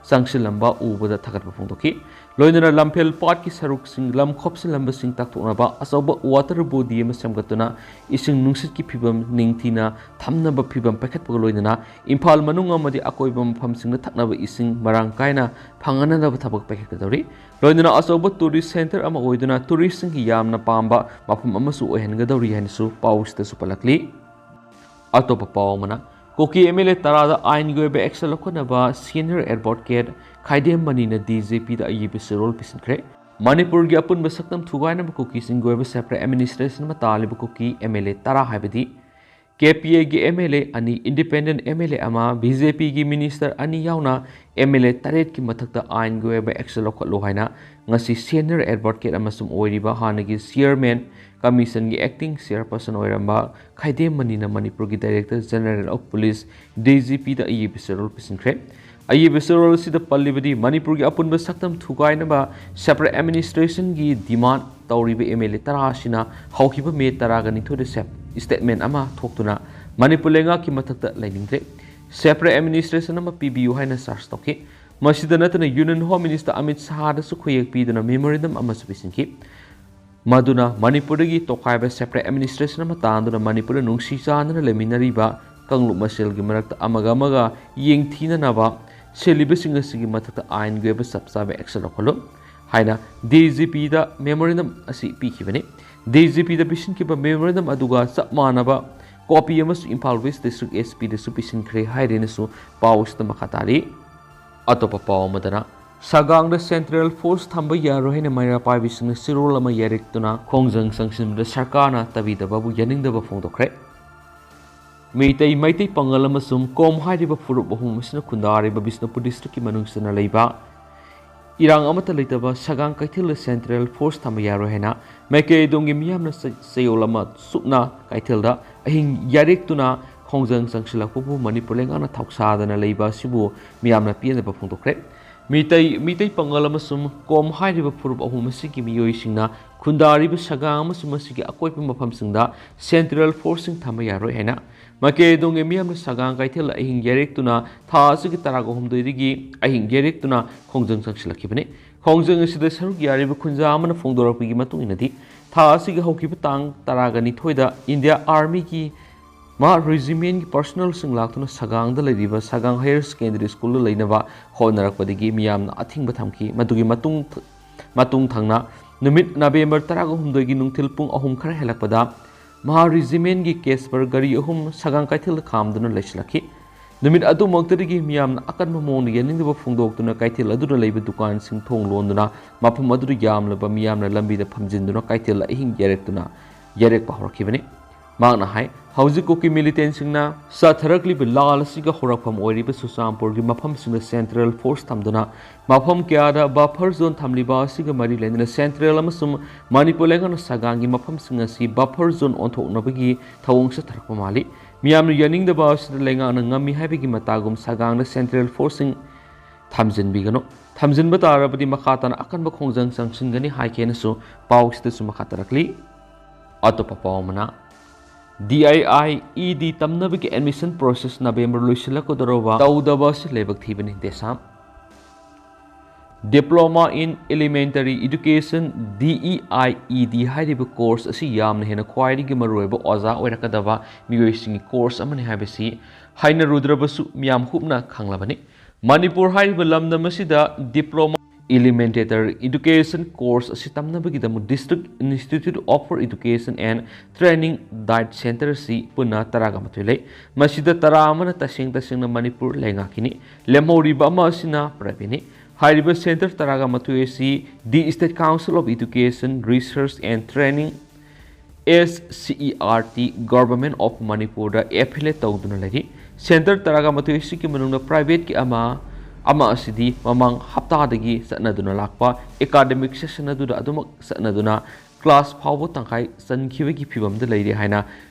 ꯆꯪꯁꯤꯜꯂꯝꯕ ꯎꯕꯗ ꯊꯥꯒꯠꯄ ꯐꯣꯡꯗꯣꯛꯈꯤ꯫ ꯂꯣꯏꯅꯅ ꯂꯝꯐꯦꯜ ꯄꯥꯠꯀꯤ ꯁꯔꯨꯛꯁꯤꯡ, ꯂꯝ ꯈꯣꯞꯆꯤꯜꯂꯝꯕꯁꯤꯡ ꯇꯥꯛꯊꯣꯛꯅꯕ ꯑꯆꯧꯕ ꯋꯥꯇꯔ ꯕꯣꯗꯤ ꯑꯃ ꯁꯦꯝꯒꯠꯇꯨꯅ ꯏꯁꯤꯡ ꯅꯨꯡꯁꯤꯠꯀꯤ ꯐꯤꯕꯝ ꯅꯤꯡꯊꯤꯅ ꯊꯝꯅꯕ ꯐꯤꯕꯝ ꯄꯥꯏꯈꯠꯄꯒ ꯂꯣꯏꯅꯅ ꯏꯝꯐꯥꯜ ꯃꯅꯨꯡ ꯑꯃꯗꯤ ꯑꯀꯣꯏꯕ ꯃꯐꯝꯁꯤꯡꯗ ꯊꯛꯅꯕ ꯏꯁꯤꯡ ꯃꯔꯥꯡ ꯀꯥꯏꯅ ꯐꯪꯍꯟꯅꯕ ꯊꯕꯛ ꯄꯥꯏꯈꯠꯀꯗꯧꯔꯤ꯫ ꯂꯣꯏꯅꯅ ꯑꯆꯧꯕ ꯇꯨꯔꯤꯁ ꯁꯦꯟꯇꯔ ꯑꯃ ꯑꯣꯏꯗꯨꯅ ꯇꯨꯔꯤꯁꯁꯤꯡꯒꯤ ꯌꯥꯝꯅ ꯄꯥꯝꯕ ꯃꯐꯝ ꯑꯃꯁꯨ ꯑꯣꯏꯍꯟꯒꯗꯧꯔꯤ ꯍꯥꯏꯅꯁꯨ ꯄꯥꯎꯁꯤꯗꯁꯨ ꯄꯜꯂꯛꯂꯤ꯫ ꯑꯇꯣꯞꯄ ꯄꯥꯎ ꯑꯃꯅ, ꯀꯨꯀꯤ ꯑꯦꯝ ꯑꯦꯜ ꯑꯦ ꯇꯔꯥꯗ ꯑꯥꯏꯟꯒꯤ ꯑꯣꯏꯕ ꯑꯦꯛꯁꯟ ꯂꯧꯈꯠꯅꯕ ꯁꯦꯅꯤꯌꯔ ꯑꯦꯗꯚꯣꯀꯦꯠ ꯈꯥꯏꯗꯦꯝ ꯃꯅꯤꯅ ꯗꯤ ꯖꯤ ꯄꯤꯗ ꯑꯏꯕ ꯆꯦꯔꯣꯜ ꯄꯤꯁꯤꯟꯈ꯭ꯔꯦ꯫ ꯃꯅꯤꯄꯨꯔꯒꯤ ꯑꯄꯨꯟꯕ ꯁꯛꯇꯝ ꯊꯨꯒꯥꯏꯅꯕ ꯀꯨꯀꯤꯁꯤꯡꯒꯤ ꯑꯣꯏꯕ ꯁꯦꯄꯔꯦꯠ ꯑꯦꯗꯃꯤꯅꯤꯁꯇ꯭ꯔꯦꯁꯟ ꯑꯃ ꯇꯥꯜꯂꯤꯕ ꯀꯨꯀꯤ ꯑꯦꯝ ꯑꯦꯜ ꯑꯦ ꯇꯔꯥ ꯍꯥꯏꯕꯗꯤ ꯀꯦ ꯄꯤ ꯑꯦꯒꯤ ꯑꯦꯝ ꯑꯦꯜ ꯑꯦ ꯑꯅꯤ, ꯏꯟꯗꯤꯄꯦꯟꯗꯦꯟꯠ ꯑꯦꯝ ꯑꯦꯜ ꯑꯦ ꯑꯃ, ꯕꯤ ꯖꯦ ꯄꯤꯒꯤ ꯃꯤꯅꯤꯁꯇꯔ ꯑꯅꯤ ꯌꯥꯎꯅ ꯑꯦꯝ ꯑꯦꯜ ꯑꯦ ꯇꯔꯦꯠꯀꯤ ꯃꯊꯛꯇ ꯑꯥꯏꯟꯒꯤ ꯑꯣꯏꯕ ꯑꯦꯛꯁꯟ ꯂꯧꯈꯠꯂꯨ ꯍꯥꯏꯅ ꯉꯁꯤ ꯁꯦꯅꯤꯌꯔ ꯑꯦꯗꯚꯣꯀꯦꯠ ꯑꯃꯁꯨꯡ ꯑꯣꯏꯔꯤꯕ ꯍꯥꯟꯅꯒꯤ ꯆꯤꯌꯔꯃꯦꯟ, ꯀꯃꯤꯁꯟꯒꯤ ꯑꯦꯛꯇꯤꯡ ꯆꯤꯌꯔꯄꯔꯁꯟ ꯑꯣꯏꯔꯝꯕ ꯈꯥꯏꯗꯦꯝ ꯃꯅꯤꯅ ꯃꯅꯤꯄꯨꯔꯒꯤ director general of police, D G ꯄꯤꯗ ꯑꯏꯕ ꯆꯦꯔꯣꯜ ꯄꯤꯁꯤꯟꯈ꯭ꯔꯦ꯫ ꯑꯏꯕ ꯆꯦꯔꯣꯜ ꯑꯁꯤꯗ ꯄꯜꯂꯤꯕꯗꯤ ꯃꯅꯤꯄꯨꯔꯒꯤ ꯑꯄꯨꯟꯕ ꯁꯛꯇꯝ ꯊꯨꯒꯥꯏꯅꯕ ꯁꯦꯄꯔꯦꯠ ꯑꯦꯗꯃꯤꯅꯤꯁꯇ꯭ꯔꯦꯁꯟꯒꯤ ꯗꯤꯃꯥꯟ ꯇꯧꯔꯤꯕ ꯑꯦꯝ ꯑꯦꯜ ꯑꯦ ꯇꯔꯥ ꯑꯁꯤꯅ ꯍꯧꯈꯤꯕ ꯃꯦ ꯇꯔꯥꯒ ꯅꯤꯊꯣꯏꯗ ꯁꯦꯞ-, ꯁ꯭ꯇꯦꯠꯃꯦꯟ ꯑꯃ ꯊꯣꯛꯇꯨꯅ ꯃꯅꯤꯄꯨꯔ ꯂꯩꯉꯥꯛꯀꯤ ꯃꯊꯛꯇ ꯂꯩꯅꯤꯡꯗ꯭ꯔꯦ꯫ ꯁꯦꯄꯔꯦꯠ ꯑꯦꯗꯃꯤꯅꯤꯁꯇ꯭ꯔꯦꯁꯟ ꯑꯃ ꯄꯤꯕꯤꯌꯨ ꯍꯥꯏꯅ ꯆꯥꯔꯖ ꯇꯧꯈꯤ꯫ ꯃꯁꯤꯗ ꯅꯠꯇꯅ ꯌꯨꯅꯤꯌꯟ ꯍꯣꯝ ꯃꯤꯅꯤꯁꯇꯔ ꯑꯃꯤꯠ ꯁꯥꯍꯗꯁꯨ ꯈꯨꯌꯦꯛ ꯄꯤꯗꯨꯅ ꯃꯦꯃꯣꯔꯦꯟꯗꯝ ꯑꯃꯁꯨ ꯄꯤꯁꯤꯟꯈꯤ꯫ ꯃꯗꯨꯅ ꯃꯅꯤꯄꯨꯔꯗꯒꯤ ꯇꯣꯈꯥꯏꯕ ꯁꯦꯄꯔꯦꯠ ꯑꯦꯗꯃꯤꯅꯤꯁꯇ꯭ꯔꯦꯁꯟ ꯑꯃ ꯇꯥꯟꯗꯨꯅ ꯃꯅꯤꯄꯨꯔꯗ ꯅꯨꯡꯁꯤ ꯆꯥꯟꯅꯅ ꯂꯩꯃꯤꯟꯅꯔꯤꯕ ꯀꯥꯡꯂꯨꯞ ꯃꯁꯦꯜꯒꯤ ꯃꯔꯛꯇ ꯑꯃꯒ ꯑꯃꯒ ꯌꯦꯡꯊꯤꯅꯅꯕ ꯁꯤꯜꯂꯤꯕꯁꯤꯡ ꯑꯁꯤꯒꯤ ꯃꯊꯛꯇ ꯑꯥꯏꯟꯒꯤ ꯑꯣꯏꯕ ꯆꯞ ꯆꯥꯕ ꯑꯦꯛꯁꯟ ꯂꯧꯈꯠꯂꯨ꯫ ꯍꯥꯏꯅ ꯗꯤ ꯖꯤ ꯄꯤꯗ memorandum ꯑꯁꯤ ꯄꯤꯈꯤꯕꯅꯤ꯫ ꯗꯤ ꯖꯤ ꯄꯤꯗ ꯄꯤꯁꯤꯟꯈꯤꯕ memorandum ꯑꯗꯨꯒ ꯆꯞ ꯃꯥꯟꯅꯕ copy ꯑꯃꯁꯨ Imphal West District S P ꯗꯁꯨ ꯄꯤꯁꯤꯟꯈ꯭ꯔꯦ ꯍꯥꯏꯔꯦꯅꯁꯨ ꯄꯥꯎ ꯑꯁꯤꯗ ꯃꯈꯥ ꯇꯥꯔꯤ꯫ ꯑꯇꯣꯞꯄ ꯄꯥꯎ ꯑꯃꯗꯅ, ꯁꯒꯥꯡꯗ Central Force ꯊꯝꯕ ꯌꯥꯔꯣꯏ ꯍꯥꯏꯅ ꯃꯩꯔꯥ ꯄꯥꯏꯕꯤꯁꯤꯡꯅ ꯆꯦꯔꯣꯜ ꯑꯃ ꯌꯥꯔꯦꯛꯇꯨꯅ ꯈꯣꯡꯖꯪ ꯆꯪꯁꯤꯟꯕꯗ ꯁꯔꯀꯥꯔꯅ ꯇꯥꯕꯤꯗꯕꯕꯨ ꯌꯥꯅꯤꯡꯗꯕ ꯐꯣꯡꯗꯣꯛꯈ꯭ꯔꯦ꯫ ꯃꯤꯇꯩ, ꯃꯩꯇꯩ ꯄꯥꯉꯜ ꯑꯃꯁꯨꯡ ꯀꯣꯝ ꯍꯥꯏꯔꯤꯕ ꯐꯨꯔꯨꯞ ꯑꯍꯨꯝ ꯑꯁꯤꯅ ꯈꯨꯟꯗꯥꯔꯤꯕ ꯕꯤꯁꯅꯨꯄꯨꯔ district ꯀꯤ ꯃꯅꯨꯡ ꯆꯟꯅ ꯂꯩꯕ ꯏꯔꯥꯡ ꯑꯃꯠꯇ ꯂꯩꯇꯕ ꯁꯒꯥꯡ ꯀꯩꯊꯦꯜꯗ Central Force ꯊꯝꯕ ꯌꯥꯔꯣꯏ ꯍꯥꯏꯅ ꯃꯥꯏꯀꯩ ꯑꯗꯣꯝꯒꯤ ꯃꯤꯌꯥꯝꯅ ꯆ-, ꯆꯌꯣꯜ ꯑꯃ ꯆꯨꯞꯅ ꯀꯩꯊꯦꯜꯗ ꯑꯍꯤꯡ ꯌꯥꯔꯦꯛꯇꯨꯅ ꯈꯣꯡꯖꯪ ꯆꯪꯁꯤꯜꯂꯛꯄꯕꯨ ꯃꯅꯤꯄꯨꯔ ꯂꯩꯉꯥꯛꯅ ꯊꯧꯁꯥꯗꯅ ꯂꯩꯕ ꯑꯁꯤꯕꯨ ꯃꯤꯌꯥꯝꯅ ꯄꯦꯟꯗꯕ ꯐꯣꯡꯗꯣꯛꯈ꯭ꯔꯦ꯫ ꯃꯤꯇꯩ, ꯃꯤꯇꯩ ꯄꯥꯉꯜ ꯑꯃꯁꯨꯡ ꯀꯣꯝ ꯍꯥꯏꯔꯤꯕ ꯐꯨꯔꯨꯞ ꯑꯍꯨꯝ ꯑꯁꯤꯒꯤ ꯃꯤꯑꯣꯏꯁꯤꯡꯅ ꯈꯨꯟꯗꯥꯔꯤꯕ ꯁꯒꯥꯡ ꯑꯃꯁꯨꯡ ꯃꯁꯤꯒꯤ ꯑꯀꯣꯏꯕ ꯃꯐꯝꯁꯤꯡꯗ Central Force ꯁꯤꯡ ꯊꯝꯕ ꯌꯥꯔꯣꯏ ꯍꯥꯏꯅ ꯃꯥꯏꯀꯩ ꯑꯗꯣꯝꯒꯤ ꯃꯤꯌꯥꯝꯅ ꯁꯒꯥꯡ ꯀꯩꯊꯦꯜꯗ ꯑꯍꯤꯡ ꯌꯥꯔꯦꯛꯇꯨꯅ ꯊꯥ ꯑꯁꯤꯒꯤ ꯇꯔꯥꯒ ꯍꯨꯝꯗꯣꯏꯗꯒꯤ ꯑꯍꯤꯡ ꯌꯥꯔꯦꯛꯇꯨꯅ ꯈꯣꯡꯖꯪ ꯆꯪꯁꯤꯜꯂꯛꯈꯤꯕꯅꯤ꯫ ꯈꯣꯡꯖꯪ ꯑꯁꯤꯗ ꯁꯔꯨꯛ ꯌꯥꯔꯤꯕ ꯈꯨꯟꯖꯥ ꯑꯃꯅ ꯐꯣꯡꯗꯣꯔꯛꯄꯒꯤ ꯃꯇꯨꯡ ꯏꯟꯅꯗꯤ, ꯊꯥ ꯑꯁꯤꯒꯤ ꯍꯧꯈꯤꯕ ꯇꯥꯡ ꯇꯔꯥꯒ ꯅꯤꯊꯣꯏꯗ India Army ꯒꯤ ꯃꯍꯥꯛ regiment ꯀꯤ personnel ꯁꯤꯡ ꯂꯥꯛꯇꯨꯅ ꯁꯒꯥꯡꯗ ꯂꯩꯔꯤꯕ ꯁꯒꯥꯡ Higher Secondary School ꯗ ꯂꯩꯅꯕ ꯍꯣꯠꯅꯔꯛꯄꯗꯒꯤ ꯃꯤꯌꯥꯝꯅ ꯑꯊꯤꯡꯕ ꯊꯝꯈꯤ꯫ ꯃꯗꯨꯒꯤ ꯃꯇꯨꯡ, ꯃꯇꯨꯡ ꯊꯪꯅ ꯅꯨꯃꯤꯠ November ꯇꯔꯥꯒ ꯍꯨꯝꯗꯣꯏꯒꯤ ꯅꯨꯡꯊꯤꯜ ꯄꯨꯡ ꯑꯍꯨꯝ ꯈꯔ ꯍꯦꯜꯂꯛꯄꯗ ꯃꯍꯥꯛ regiment ꯀꯤ Casper ꯒꯥꯔꯤ ꯑꯍꯨꯝ ꯁꯒꯥꯡ ꯀꯩꯊꯦꯜꯗ ꯈꯥꯝꯗꯨꯅ ꯂꯩꯁꯤꯜꯂꯛꯈꯤ꯫ ꯅꯨꯃꯤꯠ ꯑꯗꯨꯃꯛꯇꯗꯒꯤ ꯃꯤꯌꯥꯝꯅ ꯑꯀꯟꯕ ꯃꯑꯣꯡꯗ ꯌꯥꯅꯤꯡꯗꯕ ꯐꯣꯡꯗꯣꯛꯇꯨꯅ ꯀꯩꯊꯦꯜ ꯑꯗꯨꯗ ꯂꯩꯕ ꯗꯨꯀꯥꯟꯁꯤꯡ ꯊꯣꯡ ꯂꯣꯟꯗꯨꯅ ꯃꯐꯝ ꯑꯗꯨꯗ ꯌꯥꯝꯂꯕ ꯃꯤꯌꯥꯝꯅ ꯂꯝꯕꯤꯗ ꯐꯝꯖꯤꯟꯗꯨꯅ ꯀꯩꯊꯦꯜ ꯑꯍꯤꯡ ꯌꯥꯔꯦꯛꯇꯨꯅ ꯌꯥꯔꯦꯛꯄ ꯍꯧꯔꯛꯈꯤꯕꯅꯤ꯫ ꯃꯍꯥꯛꯅ ꯍꯥꯏ, ꯍꯧꯖꯤꯛ ꯀꯨꯀꯤ militant ꯁꯤꯡꯅ ꯆꯠꯊꯔꯛꯂꯤꯕ ꯂꯥꯜ ꯑꯁꯤꯒ ꯍꯧꯔꯛꯐꯝ ꯑꯣꯏꯔꯤꯕ ꯆꯨꯔꯆꯥꯟꯄꯨꯔꯒꯤ ꯃꯐꯝꯁꯤꯡꯗ Central Force ꯊꯝꯗꯨꯅ ꯃꯐꯝ ꯀꯌꯥꯗ buffer zone ꯊꯝꯂꯤꯕ ꯑꯁꯤꯒ ꯃꯔꯤ ꯂꯩꯅꯅ Central ꯑꯃꯁꯨꯡ ꯃꯅꯤꯄꯨꯔ ꯂꯩꯉꯥꯛꯅ ꯁꯒꯥꯡꯒꯤ ꯃꯐꯝꯁꯤꯡ ꯑꯁꯤ buffer zone ꯑꯣꯟꯊꯣꯛꯅꯕꯒꯤ ꯊꯧꯑꯣꯡ ꯆꯠꯊꯔꯛꯄ ꯃꯥꯜꯂꯤ꯫ ꯃꯤꯌꯥꯝꯅ ꯌꯥꯅꯤꯡꯗꯕ ꯑꯁꯤꯗ ꯂꯩꯉꯥꯛꯅ ꯉꯝꯃꯤ ꯍꯥꯏꯕꯒꯤ ꯃꯇꯥꯒꯨꯝ ꯁꯒꯥꯡꯗ Central Force ꯁꯤꯡ ꯊꯝꯖꯤꯟꯕꯤꯒꯅꯨ꯫ ꯊꯝꯖꯤꯟꯕ ꯇꯥꯔꯕꯗꯤ ꯃꯈꯥ ꯇꯥꯅ ꯑꯀꯟꯕ ꯈꯣꯡꯖꯪ ꯆꯪꯁꯤꯟꯒꯅꯤ ꯍꯥꯏꯈꯤ ꯍꯥꯏꯅꯁꯨ ꯄꯥꯎꯁꯤꯗꯁꯨ ꯃꯈꯥ ꯇꯥꯔꯛꯂꯤ꯫ ꯑꯇꯣꯞꯄ ꯄꯥꯎ ꯑꯃꯅ, D I I E D ꯇꯝꯅꯕꯒꯤ admission process November ꯂꯣꯏꯁꯤꯜꯂꯛꯀꯗꯧꯔꯕ ꯇꯧꯗꯕ ꯑꯁꯤ ꯂꯥꯏꯕꯛ ꯊꯤꯕꯅꯤ꯫ ꯗꯦꯁꯥꯝ꯫ Diploma in Elementary Education, D E I E D ꯍꯥꯏꯔꯤꯕ course ꯑꯁꯤ ꯌꯥꯝꯅ ꯍꯦꯟꯅ ꯈ꯭ꯋꯥꯏꯗꯒꯤ ꯃꯔꯨꯑꯣꯏꯕ ꯑꯣꯖꯥ ꯑꯣꯏꯔꯛꯀꯗꯕ ꯃꯤꯑꯣꯏꯁꯤꯡꯒꯤ course ꯑꯃꯅꯤ ꯍꯥꯏꯕꯁꯤ ꯍꯥꯏꯅꯔꯨꯗ꯭ꯔꯕꯁꯨ ꯃꯤꯌꯥꯝ ꯍꯨꯞꯅ ꯈꯪꯂꯕꯅꯤ꯫ ꯃꯅꯤꯄꯨꯔ ꯍꯥꯏꯔꯤꯕ ꯂꯝꯗꯝ ꯑꯁꯤꯗ diploma Elementary Education course ꯑꯁꯤ ꯇꯝꯅꯕꯒꯤꯗꯃꯛ District Institute of Education and Training, DIET Center ꯑꯁꯤ ꯄꯨꯟꯅ ꯇꯔꯥꯒ ꯃꯥꯊꯣꯏ ꯂꯩ꯫ ꯃꯁꯤꯗ ꯇꯔꯥ ꯑꯃꯅ ꯇꯁꯦꯡ ꯇꯁꯦꯡꯅ ꯃꯅꯤꯄꯨꯔ ꯂꯩꯉꯥꯛꯀꯤꯅꯤ꯫ ꯂꯦꯝꯍꯧꯔꯤꯕ ꯑꯃ ꯑꯁꯤꯅ private ꯅꯤ꯫ ꯍꯥꯏꯔꯤꯕ center ꯇꯔꯥꯒ ꯃꯥꯊꯣꯏ ꯑꯁꯤ The State Council of Education, Research and Training, S C E R T, Government of ꯃꯅꯤꯄꯨꯔꯗ affiliate ꯇꯧꯗꯨꯅ ꯂꯩꯔꯤ꯫ Center ꯇꯔꯥꯒ ꯃꯥꯊꯣꯏ ꯑꯁꯤꯒꯤ ꯃꯅꯨꯡꯗ private ꯀꯤ ꯑꯃ, ꯑꯃ ꯑꯁꯤꯗꯤ ꯃꯃꯥꯡ ꯍꯞꯇꯥꯗꯒꯤ ꯆꯠꯅꯗꯨꯅ ꯂꯥꯛꯄ academic session ꯑꯗꯨꯗ ꯑꯗꯨꯃꯛ ꯆꯠꯅꯗꯨꯅ class ꯐꯥꯎꯕ ꯇꯪꯈꯥꯏ ꯆꯟꯈꯤꯕꯒꯤ ꯐꯤꯕꯝꯗ ꯂꯩꯔꯤ ꯍꯥꯏꯅ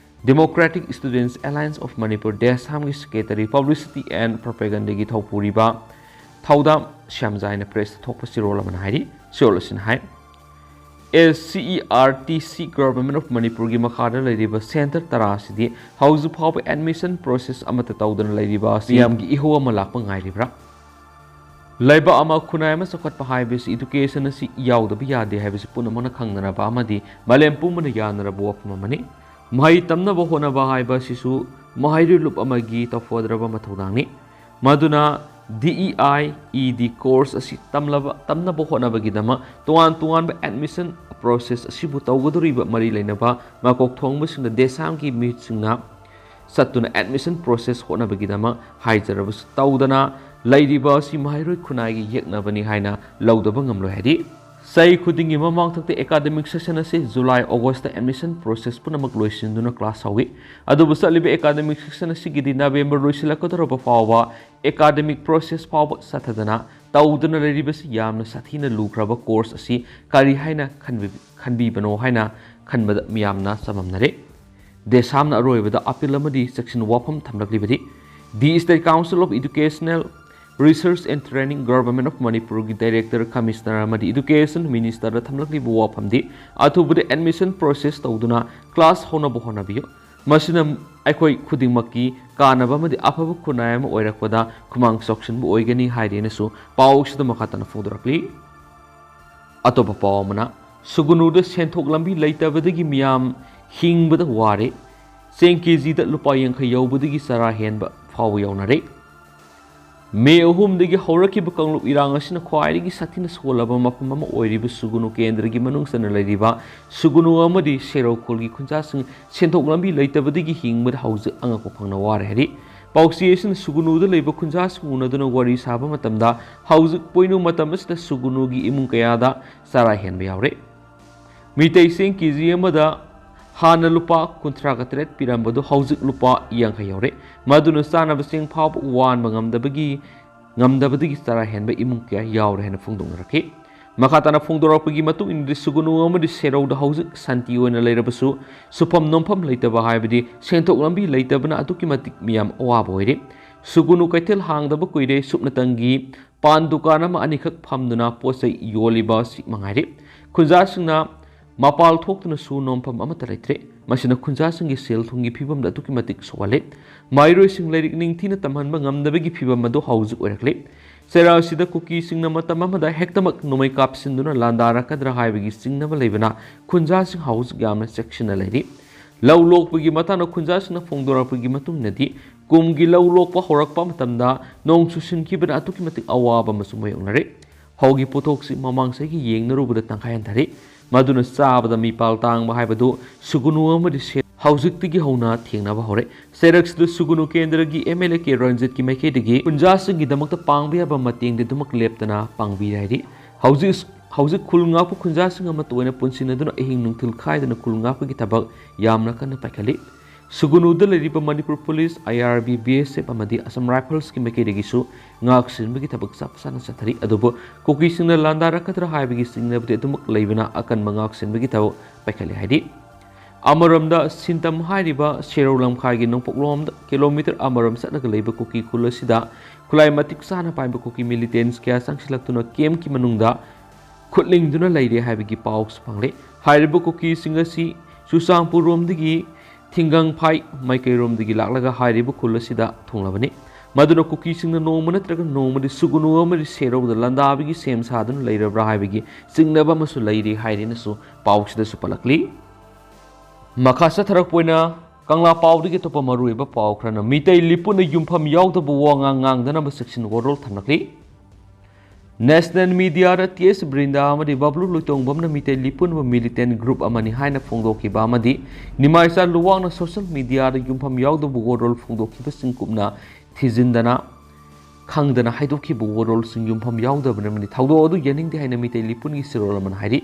Democratic Students Alliance of Manipur, DESAM ꯒꯤ secretary, publicity and propaganda ꯒꯤ ꯊꯧꯄꯨꯔꯤꯕ ꯊꯧꯗꯥꯝ ꯁ꯭ꯌꯥꯝꯖꯥꯏꯅ press ꯇ ꯊꯣꯛꯄ ꯆꯦꯔꯣꯜ ꯑꯃꯅ ꯍꯥꯏꯔꯤ꯫ ꯆꯦꯔꯣꯜ ꯑꯁꯤꯅ ꯍꯥꯏ, S C E R T C, Government of ꯃꯅꯤꯄꯨꯔꯒꯤ ꯃꯈꯥꯗ ꯂꯩꯔꯤꯕ center ꯇꯔꯥ ꯑꯁꯤꯗꯤ ꯍꯧꯖꯤꯛ ꯐꯥꯎꯕ admission process ꯑꯃꯠꯇ ꯇꯧꯗꯅ ꯂꯩꯔꯤꯕ ꯑꯁꯤ ꯃꯤꯌꯥꯝꯒꯤ ꯏꯍꯧ ꯑꯃ ꯂꯥꯛꯄ ꯉꯥꯏꯔꯤꯕ꯭ꯔꯥ? ꯂꯩꯕꯥꯛ ꯑꯃ, ꯈꯨꯟꯅꯥꯏ ꯑꯃ ꯆꯥꯎꯈꯠꯄ ꯍꯥꯏꯕꯁꯤ education ꯑꯁꯤ ꯌꯥꯎꯗꯕ ꯌꯥꯗꯦ ꯍꯥꯏꯕꯁꯤ ꯄꯨꯝꯅꯃꯛꯅ ꯈꯪꯅꯔꯕ ꯑꯃꯗꯤ ꯃꯥꯂꯦꯝ ꯄꯨꯝꯕꯅ ꯌꯥꯅꯔꯕ ꯋꯥꯐꯝ ꯑꯃꯅꯤ꯫ ꯃꯍꯩ ꯇꯝꯅꯕ ꯍꯣꯠꯅꯕ ꯍꯥꯏꯕ ꯑꯁꯤꯁꯨ ꯃꯍꯩꯔꯣꯏ ꯂꯨꯞ ꯑꯃꯒꯤ ꯇꯧꯐꯗ꯭ꯔꯕ ꯃꯊꯧꯗꯥꯡꯅꯤ꯫ ꯃꯗꯨꯅ D E I E D course ꯑꯁꯤ ꯇꯝꯂꯕ, ꯇꯝꯅꯕ ꯍꯣꯠꯅꯕꯒꯤꯗꯃꯛ ꯇꯣꯉꯥꯟ ꯇꯣꯉꯥꯟꯕ admission process ꯑꯁꯤꯕꯨ ꯇꯧꯒꯗꯧꯔꯤꯕ ꯃꯔꯤ ꯂꯩꯅꯕ ꯃꯀꯣꯛ ꯊꯣꯡꯕꯁꯤꯡꯗ DESAM ꯒꯤ ꯃꯤꯍꯨꯠꯁꯤꯡꯅ ꯆꯠꯇꯨꯅ admission process ꯍꯣꯠꯅꯕꯒꯤꯗꯃꯛ ꯍꯥꯏꯖꯔꯕꯁꯨ ꯇꯧꯗꯅ ꯂꯩꯔꯤꯕ ꯑꯁꯤ ꯃꯍꯩꯔꯣꯏ ꯈꯨꯟꯅꯥꯏꯒꯤ ꯌꯦꯛꯅꯕꯅꯤ ꯍꯥꯏꯅ ꯂꯧꯗꯕ ꯉꯝꯂꯣꯏ ꯍꯥꯏꯔꯤ꯫ ꯆꯍꯤ ꯈꯨꯗꯤꯡꯒꯤ ꯃꯃꯥꯡꯊꯛꯇ academic session ꯑꯁꯤ July, August ꯇ admission process ꯄꯨꯝꯅꯃꯛ ꯂꯣꯏꯁꯤꯟꯗꯨꯅ class ꯍꯧꯏ꯫ ꯑꯗꯨꯕꯨ ꯆꯠꯂꯤꯕ academic session ꯑꯁꯤꯒꯤꯗꯤ November ꯂꯣꯏꯁꯤꯜꯂꯛꯀꯗꯧꯔꯕ ꯐꯥꯎꯕ academic process ꯐꯥꯎꯕ ꯆꯠꯊꯗꯅ ꯇꯧꯗꯨꯅ ꯂꯩꯔꯤꯕꯁꯤ ꯌꯥꯝꯅ ꯁꯥꯊꯤꯅ ꯂꯨꯈ꯭ꯔꯕ course ꯑꯁꯤ ꯀꯔꯤ ꯍꯥꯏꯅ ꯈꯟꯕꯤ-, ꯈꯟꯕꯤꯕꯅꯣ ꯍꯥꯏꯅ ꯈꯟꯕꯗ ꯃꯤꯌꯥꯝꯅ ꯆꯃꯝꯅꯔꯦ꯫ DESAM ꯅ ꯑꯔꯣꯏꯕꯗ appeal ꯑꯃꯗꯤ ꯆꯦꯛꯁꯤꯟ ꯋꯥꯐꯝ ꯊꯝꯂꯛꯂꯤꯕꯗꯤ, The State Council of Educational Research and Training, Government of ꯃꯅꯤꯄꯨꯔꯒꯤ director, commissioner ꯑꯃꯗꯤ education minister ꯗ ꯊꯝꯂꯛꯂꯤꯕ ꯋꯥꯐꯝꯗꯤ, ꯑꯊꯨꯕꯗ admission process ꯇꯧꯗꯨꯅ class ꯍꯧꯅꯕ ꯍꯣꯠꯅꯕꯤꯌꯨ꯫ ꯃꯁꯤꯅ ꯑꯩꯈꯣꯏ ꯈꯨꯗꯤꯡꯃꯛꯀꯤ ꯀꯥꯟꯅꯕ ꯑꯃꯗꯤ ꯑꯐꯕ ꯈꯨꯟꯅꯥꯏ ꯑꯃ ꯑꯣꯏꯔꯛꯄꯗ ꯈꯨꯃꯥꯡ ꯆꯥꯎꯁꯤꯟꯕ ꯑꯣꯏꯒꯅꯤ ꯍꯥꯏꯔꯦꯅꯁꯨ ꯄꯥꯎ ꯑꯁꯤꯗ ꯃꯈꯥ ꯇꯥꯅ ꯐꯣꯡꯗꯣꯔꯛꯂꯤ꯫ ꯑꯇꯣꯞꯄ ꯄꯥꯎ ꯑꯃꯅ, ꯁꯨꯒꯅꯨꯗ ꯁꯦꯟꯊꯣꯛ ꯂꯝꯕꯤ ꯂꯩꯇꯕꯗꯒꯤ ꯃꯤꯌꯥꯝ ꯍꯤꯡꯕꯗ ꯋꯥꯔꯦ꯫ ꯆꯦꯡ ꯀꯦꯖꯤꯗ ꯂꯨꯄꯥ ꯌꯥꯡꯈꯩ ꯌꯧꯕꯗꯒꯤ ꯆꯔꯥ ꯍꯦꯟꯕ ꯐꯥꯎꯕ ꯌꯥꯎꯅꯔꯦ꯫ ꯃꯦ ꯑꯍꯨꯝꯗꯒꯤ ꯍꯧꯔꯛꯈꯤꯕ ꯀꯥꯡꯂꯨꯞ ꯏꯔꯥꯡ ꯑꯁꯤꯅ ꯈ꯭ꯋꯥꯏꯗꯒꯤ ꯁꯥꯊꯤꯅ ꯁꯣꯛꯍꯜꯂꯕ ꯃꯐꯝ ꯑꯃ ꯑꯣꯏꯔꯤꯕ ꯁꯨꯒꯨꯅꯨ ꯀꯦꯟꯗ꯭ꯔꯒꯤ ꯃꯅꯨꯡ ꯆꯟꯅ ꯂꯩꯔꯤꯕ ꯁꯨꯒꯨꯅꯨ ꯑꯃꯗꯤ ꯁꯦꯔꯧ ꯈꯨꯜꯒꯤ ꯈꯨꯟꯖꯥꯁꯤꯡ ꯁꯦꯟꯊꯣꯛ ꯂꯝꯕꯤ ꯂꯩꯇꯕꯗꯒꯤ ꯍꯤꯡꯕꯗ ꯍꯧꯖꯤꯛ ꯑꯉꯛꯄ ꯐꯪꯅ ꯋꯥꯔꯦ ꯍꯥꯏꯔꯤ꯫ ꯄꯥꯎꯆꯦ ꯑꯁꯤꯅ ꯁꯨꯒꯨꯅꯨꯗ ꯂꯩꯕ ꯈꯨꯟꯖꯥꯁꯤꯡ ꯎꯅꯗꯨꯅ ꯋꯥꯔꯤ ꯁꯥꯕ ꯃꯇꯝꯗ, ꯍꯧꯖꯤꯛ ꯄꯣꯏꯅꯨ ꯃꯇꯝ ꯑꯁꯤꯗ ꯁꯨꯒꯨꯅꯨꯒꯤ ꯏꯃꯨꯡ ꯀꯌꯥꯗ ꯆꯔꯥ ꯍꯦꯟꯕ ꯌꯥꯎꯔꯦ꯫ ꯃꯤꯇꯩ ꯆꯦꯡ ꯀꯦ ꯖꯤ ꯑꯃꯗ ꯍꯥꯟꯅ ꯂꯨꯄꯥ ꯀꯨꯟꯊ꯭ꯔꯥꯒ ꯇꯔꯦꯠ ꯄꯤꯔꯝꯕꯗꯨ ꯍꯧꯖꯤꯛ ꯂꯨꯄꯥ ꯌꯥꯡꯈꯩ ꯌꯧꯔꯦ꯫ ꯃꯗꯨꯅ ꯆꯥꯅꯕ ꯆꯦꯡ ꯐꯥꯎꯕ ꯋꯥꯟꯕ ꯉꯝꯗꯕꯒꯤ, ꯉꯝꯗꯕꯗꯒꯤ ꯆꯔꯥ ꯍꯦꯟꯕ ꯏꯃꯨꯡ ꯀꯌꯥ ꯌꯥꯎꯔꯦ ꯍꯥꯏꯅ ꯐꯣꯡꯗꯣꯛꯅꯔꯛꯈꯤ꯫ ꯃꯈꯥ ꯇꯥꯅ ꯐꯣꯡꯗꯣꯔꯛꯄꯒꯤ ꯃꯇꯨꯡ ꯏꯟꯅꯗꯤ, ꯁꯨꯒꯨꯅꯨ ꯑꯃꯗꯤ ꯁꯦꯔꯧꯗ ꯍꯧꯖꯤꯛ ꯁꯥꯟꯇꯤ ꯑꯣꯏꯅ ꯂꯩꯔꯕꯁꯨ, ꯁꯨꯐꯝ ꯅꯣꯝꯐꯝ ꯂꯩꯇꯕ ꯍꯥꯏꯕꯗꯤ ꯁꯦꯟꯊꯣꯛ ꯂꯝꯕꯤ ꯂꯩꯇꯕꯅ ꯑꯗꯨꯛꯀꯤ ꯃꯇꯤꯛ ꯃꯤꯌꯥꯝ ꯑꯋꯥꯕ ꯑꯣꯏꯔꯦ꯫ ꯁꯨꯒꯨꯅꯨ ꯀꯩꯊꯦꯜ ꯍꯥꯡꯗꯕ ꯀꯨꯏꯔꯦ꯫ ꯁꯨꯞꯅꯇꯪꯒꯤ ꯄꯥꯟ ꯗꯨꯀꯥꯟ ꯑꯃ ꯑꯅꯤꯈꯛ ꯐꯝꯗꯨꯅ ꯄꯣꯠ ꯆꯩ ꯌꯣꯜꯂꯤꯕ ꯑꯁꯤ ꯃꯉꯥꯏꯔꯦ꯫ ꯈꯨꯟꯖꯥꯁꯤꯡꯅ ꯃꯄꯥꯜ ꯊꯣꯛꯇꯨꯅꯁꯨ ꯅꯣꯝꯐꯝ ꯑꯃꯠꯇ ꯂꯩꯇ꯭ꯔꯦ꯫ ꯃꯁꯤꯅ ꯈꯨꯟꯖꯥꯁꯤꯡꯒꯤ ꯁꯦꯜ ꯊꯨꯝꯒꯤ ꯐꯤꯕꯝꯗ ꯑꯗꯨꯛꯀꯤ ꯃꯇꯤꯛ ꯁꯣꯛꯍꯜꯂꯦ꯫ ꯃꯍꯩꯔꯣꯏꯁꯤꯡ ꯂꯥꯏꯔꯤꯛ ꯅꯤꯡꯊꯤꯅ ꯇꯝꯍꯟꯕ ꯉꯝꯗꯕꯒꯤ ꯐꯤꯕꯝ ꯑꯗꯨ ꯍꯧꯖꯤꯛ ꯑꯣꯏꯔꯛꯂꯦ꯫ ꯆꯩꯔꯥꯎ ꯑꯁꯤꯗ ꯀꯨꯀꯤꯁꯤꯡꯅ ꯃꯇꯝ ꯑꯃꯗ ꯍꯦꯛꯇꯃꯛ ꯅꯣꯡꯃꯩ ꯀꯥꯞꯁꯤꯟꯗꯨꯅ ꯂꯥꯟꯗꯥꯔꯛꯀꯗ꯭ꯔꯥ ꯍꯥꯏꯕꯒꯤ ꯆꯤꯡꯅꯕ ꯂꯩꯕꯅ ꯈꯨꯟꯖꯥꯁꯤꯡ ꯍꯧꯖꯤꯛ ꯌꯥꯝꯅ ꯆꯦꯛꯁꯤꯟꯅ ꯂꯩꯔꯤ꯫ ꯂꯧ ꯂꯣꯛꯄꯒꯤ ꯃꯇꯥꯡꯗ ꯈꯨꯟꯖꯥꯁꯤꯡꯅ ꯐꯣꯡꯗꯣꯔꯛꯄꯒꯤ ꯃꯇꯨꯡ ꯏꯟꯅꯗꯤ, ꯀꯨꯝꯒꯤ ꯂꯧ ꯂꯣꯛꯄ ꯍꯧꯔꯛꯄ ꯃꯇꯝꯗ ꯅꯣꯡ ꯆꯨꯁꯤꯟꯈꯤꯕꯅ ꯑꯗꯨꯛꯀꯤ ꯃꯇꯤꯛ ꯑꯋꯥꯕ ꯑꯃꯁꯨ ꯃꯥꯌꯣꯛꯅꯔꯦ꯫ ꯐꯧꯒꯤ ꯄꯣꯠꯊꯣꯛꯁꯤ ꯃꯃꯥꯡ ꯆꯍꯤꯒ ꯌꯦꯡꯅꯔꯨꯕꯗ ꯇꯪꯈꯥꯏ ꯍꯟꯊꯔꯦ꯫ ꯃꯗꯨꯅ ꯆꯥꯕꯗ ꯃꯤꯄꯥꯜ ꯇꯥꯡꯕ ꯍꯥꯏꯕꯗꯨ ꯁꯨꯒꯨꯅꯨ ꯑꯃꯗꯤ ꯁꯦ-, ꯍꯧꯖꯤꯛꯇꯒꯤ ꯍꯧꯅ ꯊꯦꯡꯅꯕ ꯍꯧꯔꯦ꯫ ꯆꯩꯔꯛꯁꯤꯗ ꯁꯨꯒꯨꯅꯨ ꯀꯦꯟꯗ꯭ꯔꯒꯤ ꯑꯦꯝ ꯑꯦꯜ ꯑꯦ ꯀꯦ ꯔꯟꯖꯤꯠꯀꯤ ꯃꯥꯏꯀꯩꯗꯒꯤ ꯈꯨꯟꯖꯥꯁꯤꯡꯒꯤꯗꯃꯛꯇ ꯄꯥꯡꯕ ꯌꯥꯕ ꯃꯇꯦꯡꯗꯤ ꯑꯗꯨꯃꯛ ꯂꯦꯞꯇꯅ ꯄꯥꯡꯕꯤꯔꯤ ꯍꯥꯏꯔꯤ꯫ ꯍꯧꯖꯤꯛ, ꯍꯧꯖꯤꯛ ꯈꯨꯜ ꯉꯥꯛꯄ ꯈꯨꯟꯖꯥꯁꯤꯡ ꯑꯃꯠꯇ ꯑꯣꯏꯅ ꯄꯨꯟꯁꯤꯟꯅꯗꯨꯅ ꯑꯍꯤꯡ ꯅꯨꯡꯊꯤꯜ ꯈꯥꯏꯗꯅ ꯈꯨꯜ ꯉꯥꯛꯄꯒꯤ ꯊꯕꯛ ꯌꯥꯝꯅ ꯀꯟꯅ ꯄꯥꯏꯈꯠꯂꯤ꯫ ꯁꯨꯒꯨꯅꯨꯗ ꯂꯩꯔꯤꯕ ꯃꯅꯤꯄꯨꯔ ꯄꯨꯂꯤꯁ, ꯑꯥꯏ ꯑꯥꯔ ꯕꯤ, ꯕꯤ ꯑꯦꯁ ꯑꯦꯐ ꯑꯃꯗꯤ ꯑꯁꯥꯝ ꯔꯥꯏꯐꯜꯁꯀꯤ ꯃꯥꯏꯀꯩꯗꯒꯤꯁꯨ ꯉꯥꯛ ꯁꯦꯟꯕꯒꯤ ꯊꯕꯛ ꯆꯞ ꯆꯥꯅ ꯆꯠꯊꯔꯤ꯫ ꯑꯗꯨꯕꯨ ꯀꯨꯀꯤꯁꯤꯡꯅ ꯂꯥꯟꯗꯥꯔꯛꯀꯗ꯭ꯔꯥ ꯍꯥꯏꯕꯒꯤ ꯆꯤꯡꯅꯕꯗꯤ ꯑꯗꯨꯃꯛ ꯂꯩꯕꯅ ꯑꯀꯟꯕ ꯉꯥꯛ ꯁꯦꯟꯕꯒꯤ ꯊꯕꯛ ꯄꯥꯏꯈꯠꯂꯤ ꯍꯥꯏꯔꯤ꯫ ꯑꯃꯔꯣꯝꯗ ꯁꯤꯟꯇꯝ ꯍꯥꯏꯔꯤꯕ ꯁꯦꯔꯧ ꯂꯝꯈꯥꯏꯒꯤ ꯅꯣꯡꯄꯣꯛꯂꯣꯝꯗ ꯀꯤꯂꯣꯃꯤꯇꯔ ꯑꯃꯔꯣꯝ ꯆꯠꯂꯒ ꯂꯩꯕ ꯀꯨꯀꯤ ꯈꯨꯜ ꯑꯁꯤꯗ ꯈꯨꯠꯂꯥꯏ ꯃꯇꯤꯛ ꯆꯥꯅ ꯄꯥꯏꯕ ꯀꯨꯀꯤ ꯃꯤꯂꯤꯇꯦꯟꯁ ꯀꯌꯥ ꯆꯪꯁꯤꯜꯂꯛꯇꯨꯅ ꯀꯦꯝꯞꯀꯤ ꯃꯅꯨꯡꯗ ꯈꯨꯠꯂꯤꯡꯗꯨꯅ ꯂꯩꯔꯦ ꯍꯥꯏꯕꯒꯤ ꯄꯥꯎꯁꯨ ꯐꯪꯂꯦ꯫ ꯍꯥꯏꯔꯤꯕ ꯀꯨꯀꯤꯁꯤꯡ ꯑꯁꯤ ꯆꯨꯔꯆꯥꯟꯄꯨꯔꯔꯣꯝꯗꯒꯤ ꯊꯤꯡꯒꯪꯐꯥꯏ ꯃꯥꯏꯀꯩꯔꯣꯝꯗꯒꯤ ꯂꯥꯛꯂꯒ ꯍꯥꯏꯔꯤꯕ ꯈꯨꯜ ꯑꯁꯤꯗ ꯊꯨꯡꯂꯕꯅꯤ꯫ ꯃꯗꯨꯅ ꯀꯨꯀꯤꯁꯤꯡꯅ ꯅꯣꯡꯃ ꯅꯠꯇ꯭ꯔꯒ ꯅꯣꯡꯃꯗꯤ ꯁꯨꯒꯨꯅꯨ ꯑꯃꯗꯤ ꯁꯦꯔꯧꯗ ꯂꯥꯟꯗꯥꯕꯒꯤ ꯁꯦꯝ ꯁꯥꯗꯨꯅ ꯂꯩꯔꯕ꯭ꯔꯥ ꯍꯥꯏꯕꯒꯤ ꯆꯤꯡꯅꯕ ꯑꯃꯁꯨ ꯂꯩꯔꯤ ꯍꯥꯏꯔꯦꯅꯁꯨ ꯄꯥꯎꯁꯤꯗꯁꯨ ꯄꯜꯂꯛꯂꯤ꯫ ꯃꯈꯥ ꯆꯠꯊꯔꯛꯄ ꯑꯣꯏꯅ ꯀꯪꯂꯥ ꯄꯥꯎꯗꯒꯤ ꯑꯇꯣꯞꯄ ꯃꯔꯨꯑꯣꯏꯕ ꯄꯥꯎ ꯈꯔꯅ, ꯃꯤꯇꯩ ꯂꯤꯄꯨꯅ ꯌꯨꯝꯐꯝ ꯌꯥꯎꯗꯕ ꯋꯥꯉꯥꯡ ꯉꯥꯡꯗꯅꯕ ꯆꯦꯛꯁꯤꯟ ꯋꯥꯔꯣꯜ ꯊꯝꯂꯛꯂꯤ꯫ National media ꯗ ꯇꯤ ꯑꯦꯁ ꯕ꯭ꯔꯤꯟꯗꯥ ꯑꯃꯗꯤ ꯕꯕ꯭ꯂꯨ ꯂꯣꯏꯇꯣꯡꯕꯝꯅ ꯃꯤꯇꯩ ꯂꯤꯄꯨꯅꯕꯨ militant group ꯑꯃꯅꯤ ꯍꯥꯏꯅ ꯐꯣꯡꯗꯣꯛꯈꯤꯕ ꯑꯃꯗꯤ ꯅꯤꯃꯥꯏꯆꯥ ꯂꯨꯋꯥꯡꯅ social media ꯗ ꯌꯨꯝꯐꯝ ꯌꯥꯎꯗꯕ ꯋꯥꯔꯣꯜ ꯐꯣꯡꯗꯣꯛꯈꯤꯕꯁꯤꯡ ꯀꯨꯞꯅ ꯊꯤꯖꯤꯟꯗꯅ ꯈꯪꯗꯅ ꯍꯥꯏꯗꯣꯛꯈꯤꯕ ꯋꯥꯔꯣꯜꯁꯤꯡ ꯌꯨꯝꯐꯝ ꯌꯥꯎꯗꯕꯅ ꯃꯔꯝꯗꯤ ꯊꯧꯗꯣꯛ ꯑꯗꯨ ꯌꯥꯅꯤꯡꯗꯦ ꯍꯥꯏꯅ ꯃꯤꯇꯩ ꯂꯤꯄꯨꯟꯒꯤ ꯆꯦꯔꯣꯜ ꯑꯃꯅ ꯍꯥꯏꯔꯤ꯫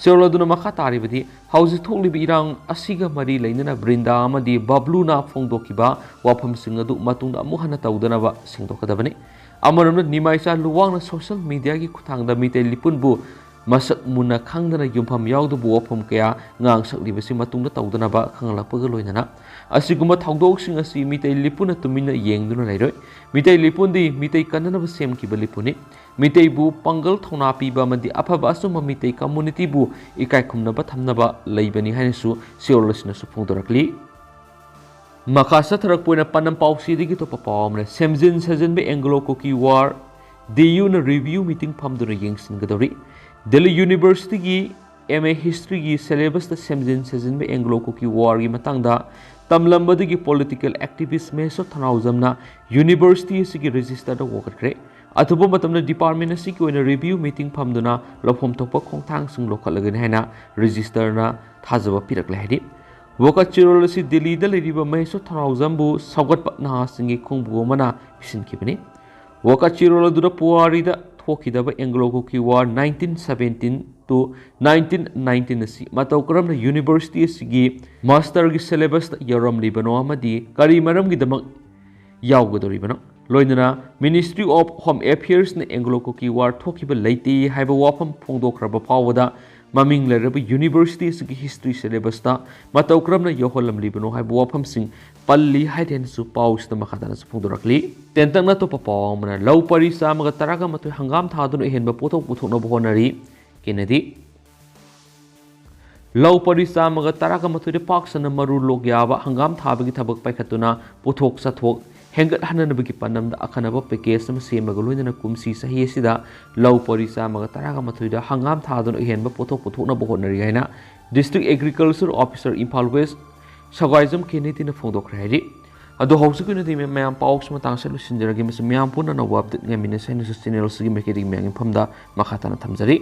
ꯆꯦꯔꯣꯜ ꯑꯗꯨꯅ ꯃꯈꯥ ꯇꯥꯔꯤꯕꯗꯤ, ꯍꯧꯖꯤꯛ ꯊꯣꯛꯂꯤꯕ ꯏꯔꯥꯡ ꯑꯁꯤꯒ ꯃꯔꯤ ꯂꯩꯅꯅ ꯕ꯭ꯔꯤꯟꯗꯥ ꯑꯃꯗꯤ ꯕꯕ꯭ꯂꯨꯅ ꯐꯣꯡꯗꯣꯛꯈꯤꯕ ꯋꯥꯐꯝꯁꯤꯡ ꯑꯗꯨ ꯃꯇꯨꯡꯗ ꯑꯃꯨꯛ ꯍꯟꯅ ꯇꯧꯗꯅꯕ ꯁꯦꯡꯗꯣꯛꯀꯗꯕꯅꯤ꯫ ꯑꯃꯔꯣꯝꯗ ꯅꯤꯃꯥꯏꯆꯥ ꯂꯨꯋꯥꯡꯅ social media ꯒꯤ ꯈꯨꯠꯊꯥꯡꯗ ꯃꯤꯇꯩ ꯂꯤꯄꯨꯟꯕꯨ ꯃꯁꯛ ꯃꯨꯟꯅ ꯈꯪꯗꯅ ꯌꯨꯝꯐꯝ ꯌꯥꯎꯗꯕ ꯋꯥꯐꯝ ꯀꯌꯥ ꯉꯥꯡꯁꯛꯂꯤꯕꯁꯤ ꯃꯇꯨꯡꯗ ꯇꯧꯗꯅꯕ ꯈꯪꯍꯜꯂꯛꯄꯒ ꯂꯣꯏꯅꯅ ꯑꯁꯤꯒꯨꯝꯕ ꯊꯧꯗꯣꯛꯁꯤꯡ ꯑꯁꯤ ꯃꯤꯇꯩ ꯂꯤꯄꯨꯟꯅ ꯇꯨꯃꯤꯟꯅ ꯌꯦꯡꯗꯨꯅ ꯂꯩꯔꯣꯏ꯫ ꯃꯤꯇꯩ ꯂꯤꯄꯨꯟꯗꯤ ꯃꯤꯇꯩ ꯀꯟꯅꯅꯕ ꯁꯦꯝꯈꯤꯕ ꯂꯤꯄꯨꯟꯅꯤ꯫ ꯃꯤꯇꯩꯕꯨ ꯄꯥꯡꯒꯜ ꯊꯧꯅꯥ ꯄꯤꯕ ꯑꯃꯗꯤ ꯑꯐꯕ ꯑꯆꯨꯝꯕ ꯃꯤꯇꯩ community ꯕꯨ ꯏꯀꯥꯏ ꯈꯨꯝꯅꯕ ꯊꯝꯅꯕ ꯂꯩꯕꯅꯤ ꯍꯥꯏꯅꯁꯨ ꯆꯦꯔꯣꯜ ꯑꯁꯤꯅꯁꯨ ꯐꯣꯡꯗꯣꯔꯛꯂꯤ꯫ ꯃꯈꯥ ꯆꯠꯊꯔꯛꯄ ꯑꯣꯏꯅ ꯄꯥꯟꯗꯝ ꯄꯥꯎꯆꯦꯗꯒꯤ ꯑꯇꯣꯞꯄ ꯄꯥꯎ ꯑꯃꯅ, ꯁꯦꯝꯖꯤꯟ ꯁꯥꯖꯤꯟꯕ Anglo Kuki War, ꯗꯤ ꯌꯨꯅ review meeting ꯐꯝꯗꯨꯅ ꯌꯦꯡꯁꯤꯟꯒꯗꯧꯔꯤ꯫ ꯗꯦꯜꯂꯤ ꯌꯨꯅꯤꯚꯔꯁꯤꯇꯤꯒꯤ ꯑꯦꯝ ꯑꯦ history ꯒꯤ syllabus ꯇ ꯁꯦꯝꯖꯤꯟ ꯁꯥꯖꯤꯟꯕ Anglo Kuki War ꯒꯤ ꯃꯇꯥꯡꯗ ꯇꯝꯂꯝꯕꯗꯒꯤ political activist ꯃꯍꯦꯁꯣꯔ ꯊꯧꯅꯥꯎꯖꯝꯅ university ꯑꯁꯤꯒꯤ register ꯗ ꯋꯥꯀꯠꯈ꯭ꯔꯦ꯫ ꯑꯊꯨꯕ ꯃꯇꯝꯗ department ꯑꯁꯤꯒꯤ ꯑꯣꯏꯅ review meeting ꯐꯝꯗꯨꯅ ꯂꯧꯐꯝ ꯊꯣꯛꯄ ꯈꯣꯡꯊꯥꯡꯁꯤꯡ ꯂꯧꯈꯠꯂꯒꯅꯤ ꯍꯥꯏꯅ register ꯅ ꯊꯥꯖꯕ ꯄꯤꯔꯛꯂꯦ ꯍꯥꯏꯔꯤ꯫ ꯋꯥꯀꯠ ꯆꯦꯔꯣꯜ ꯑꯁꯤ ꯗꯤꯜꯂꯤꯗ ꯂꯩꯔꯤꯕ ꯃꯍꯦꯁꯣꯔ ꯊꯧꯅꯥꯎꯖꯝꯕꯨ ꯁꯧꯒꯠꯄ ꯅꯍꯥꯁꯤꯡꯒꯤ ꯈꯣꯡꯕꯨ ꯑꯃꯅ ꯄꯤꯁꯤꯟꯈꯤꯕꯅꯤ꯫ ꯋꯥꯀꯠ ꯆꯦꯔꯣꯜ ꯑꯗꯨꯗ ꯄꯨꯋꯥꯔꯤꯗ ꯊꯣꯛꯈꯤꯗꯕ Anglo Kuki War nineteen seventeen to nineteen nineteen ꯑꯁꯤ ꯃꯇꯧ ꯀꯔꯝꯅ university ꯑꯁꯤꯒꯤ master ꯒꯤ syllabus ꯇ ꯌꯥꯎꯔꯝꯂꯤꯕꯅꯣ ꯑꯃꯗꯤ ꯀꯔꯤ ꯃꯔꯝꯒꯤꯗꯃꯛ ꯌꯥꯎꯒꯗꯧꯔꯤꯕꯅꯣ? ꯂꯣꯏꯅꯅ Ministry of Home Affairs ꯅ Anglo Kuki War ꯊꯣꯛꯈꯤꯕ ꯂꯩꯇꯦ ꯍꯥꯏꯕ ꯋꯥꯐꯝ ꯐꯣꯡꯗꯣꯛꯈ꯭ꯔꯕ ꯐꯥꯎꯕꯗ ꯃꯃꯤꯡ ꯂꯩꯔꯕ university ꯑꯁꯤꯒꯤ history syllabus ꯇ ꯃꯇꯧ ꯀꯔꯝꯅ ꯌꯥꯎꯍꯜꯂꯝꯂꯤꯕꯅꯣ ꯍꯥꯏꯕ ꯋꯥꯐꯝꯁꯤꯡ ꯄꯜꯂꯤ ꯍꯥꯏꯗꯦꯅꯁꯨ ꯄꯥꯎꯁꯤꯗ ꯃꯈꯥ ꯇꯥꯅꯁꯨ ꯐꯣꯡꯗꯣꯔꯛꯂꯤ꯫ ꯇꯦꯟꯇꯛꯅ ꯑꯇꯣꯞꯄ ꯄꯥꯎ ꯑꯃꯅ, ꯂꯧ ꯄꯔꯤ ꯆꯥꯝꯃꯒ ꯇꯔꯥꯒ ꯃꯥꯊꯣꯏ ꯍꯪꯒꯥꯝ ꯊꯥꯗꯨꯅ ꯑꯍꯦꯟꯕ ꯄꯣꯠꯊꯣꯛ ꯄꯨꯊꯣꯛꯅꯕ ꯍꯣꯠꯅꯔꯤ꯫ ꯀꯦꯅꯦꯗꯤ꯫ ꯂꯧ ꯄꯔꯤ ꯆꯥꯝꯃꯒ ꯇꯔꯥꯒ ꯃꯥꯊꯣꯏꯗ ꯄꯥꯛ ꯁꯟꯅ ꯃꯔꯨ ꯂꯣꯛ ꯌꯥꯕ ꯍꯪꯒꯥꯝ ꯊꯥꯕꯒꯤ ꯊꯕꯛ ꯄꯥꯏꯈꯠꯇꯨꯅ ꯄꯣꯠꯊꯣꯛ ꯆꯥꯊꯣꯛ ꯍꯦꯟꯒꯠꯍꯟꯅꯕꯒꯤ ꯄꯥꯟꯗꯝꯗ ꯑꯈꯟꯅꯕ package ꯑꯃ ꯁꯦꯝꯕꯒ ꯂꯣꯏꯅꯅ ꯀꯨꯝꯁꯤ ꯆꯍꯤ ꯑꯁꯤꯗ ꯂꯧ ꯄꯔꯤ ꯆꯥꯝꯃꯒ ꯇꯔꯥꯒ ꯃꯥꯊꯣꯏꯗ ꯍꯪꯒꯥꯝ ꯊꯥꯗꯨꯅ ꯑꯍꯦꯟꯕ ꯄꯣꯠꯊꯣꯛ ꯄꯨꯊꯣꯛꯅꯕ ꯍꯣꯠꯅꯔꯤ ꯍꯥꯏꯅ District Agriculture Officer, Imphal West ꯁꯒꯥꯏꯖꯝ ꯀꯦꯅꯦꯗꯤꯅ ꯐꯣꯡꯗꯣꯛꯈ꯭ꯔꯦ ꯍꯥꯏꯔꯤ꯫ ꯑꯗꯣ ꯍꯧꯖꯤꯛꯀꯤ ꯑꯣꯏꯅꯗꯤ ꯃꯌꯥꯝ ꯄꯥꯎꯁꯤ ꯃꯇꯥꯡ ꯑꯁꯤꯗ ꯂꯣꯏꯁꯤꯟꯖꯔꯒꯦ꯫ ꯃꯁꯤ ꯃꯌꯥꯝ ꯄꯨꯟꯅ ꯑꯅꯧꯕ ꯑꯞꯗꯦꯠ ꯉꯥꯏꯃꯤꯟꯅꯁꯦ ꯍꯥꯏꯅꯁꯨ ꯆꯦꯅꯦꯜꯁꯤꯒꯤ ꯃꯥꯏꯀꯩꯗꯒꯤ ꯃꯌꯥꯝꯒꯤ ꯃꯐꯝꯗ ꯃꯈꯥ ꯇꯥꯅ ꯊꯝꯖꯔꯤ꯫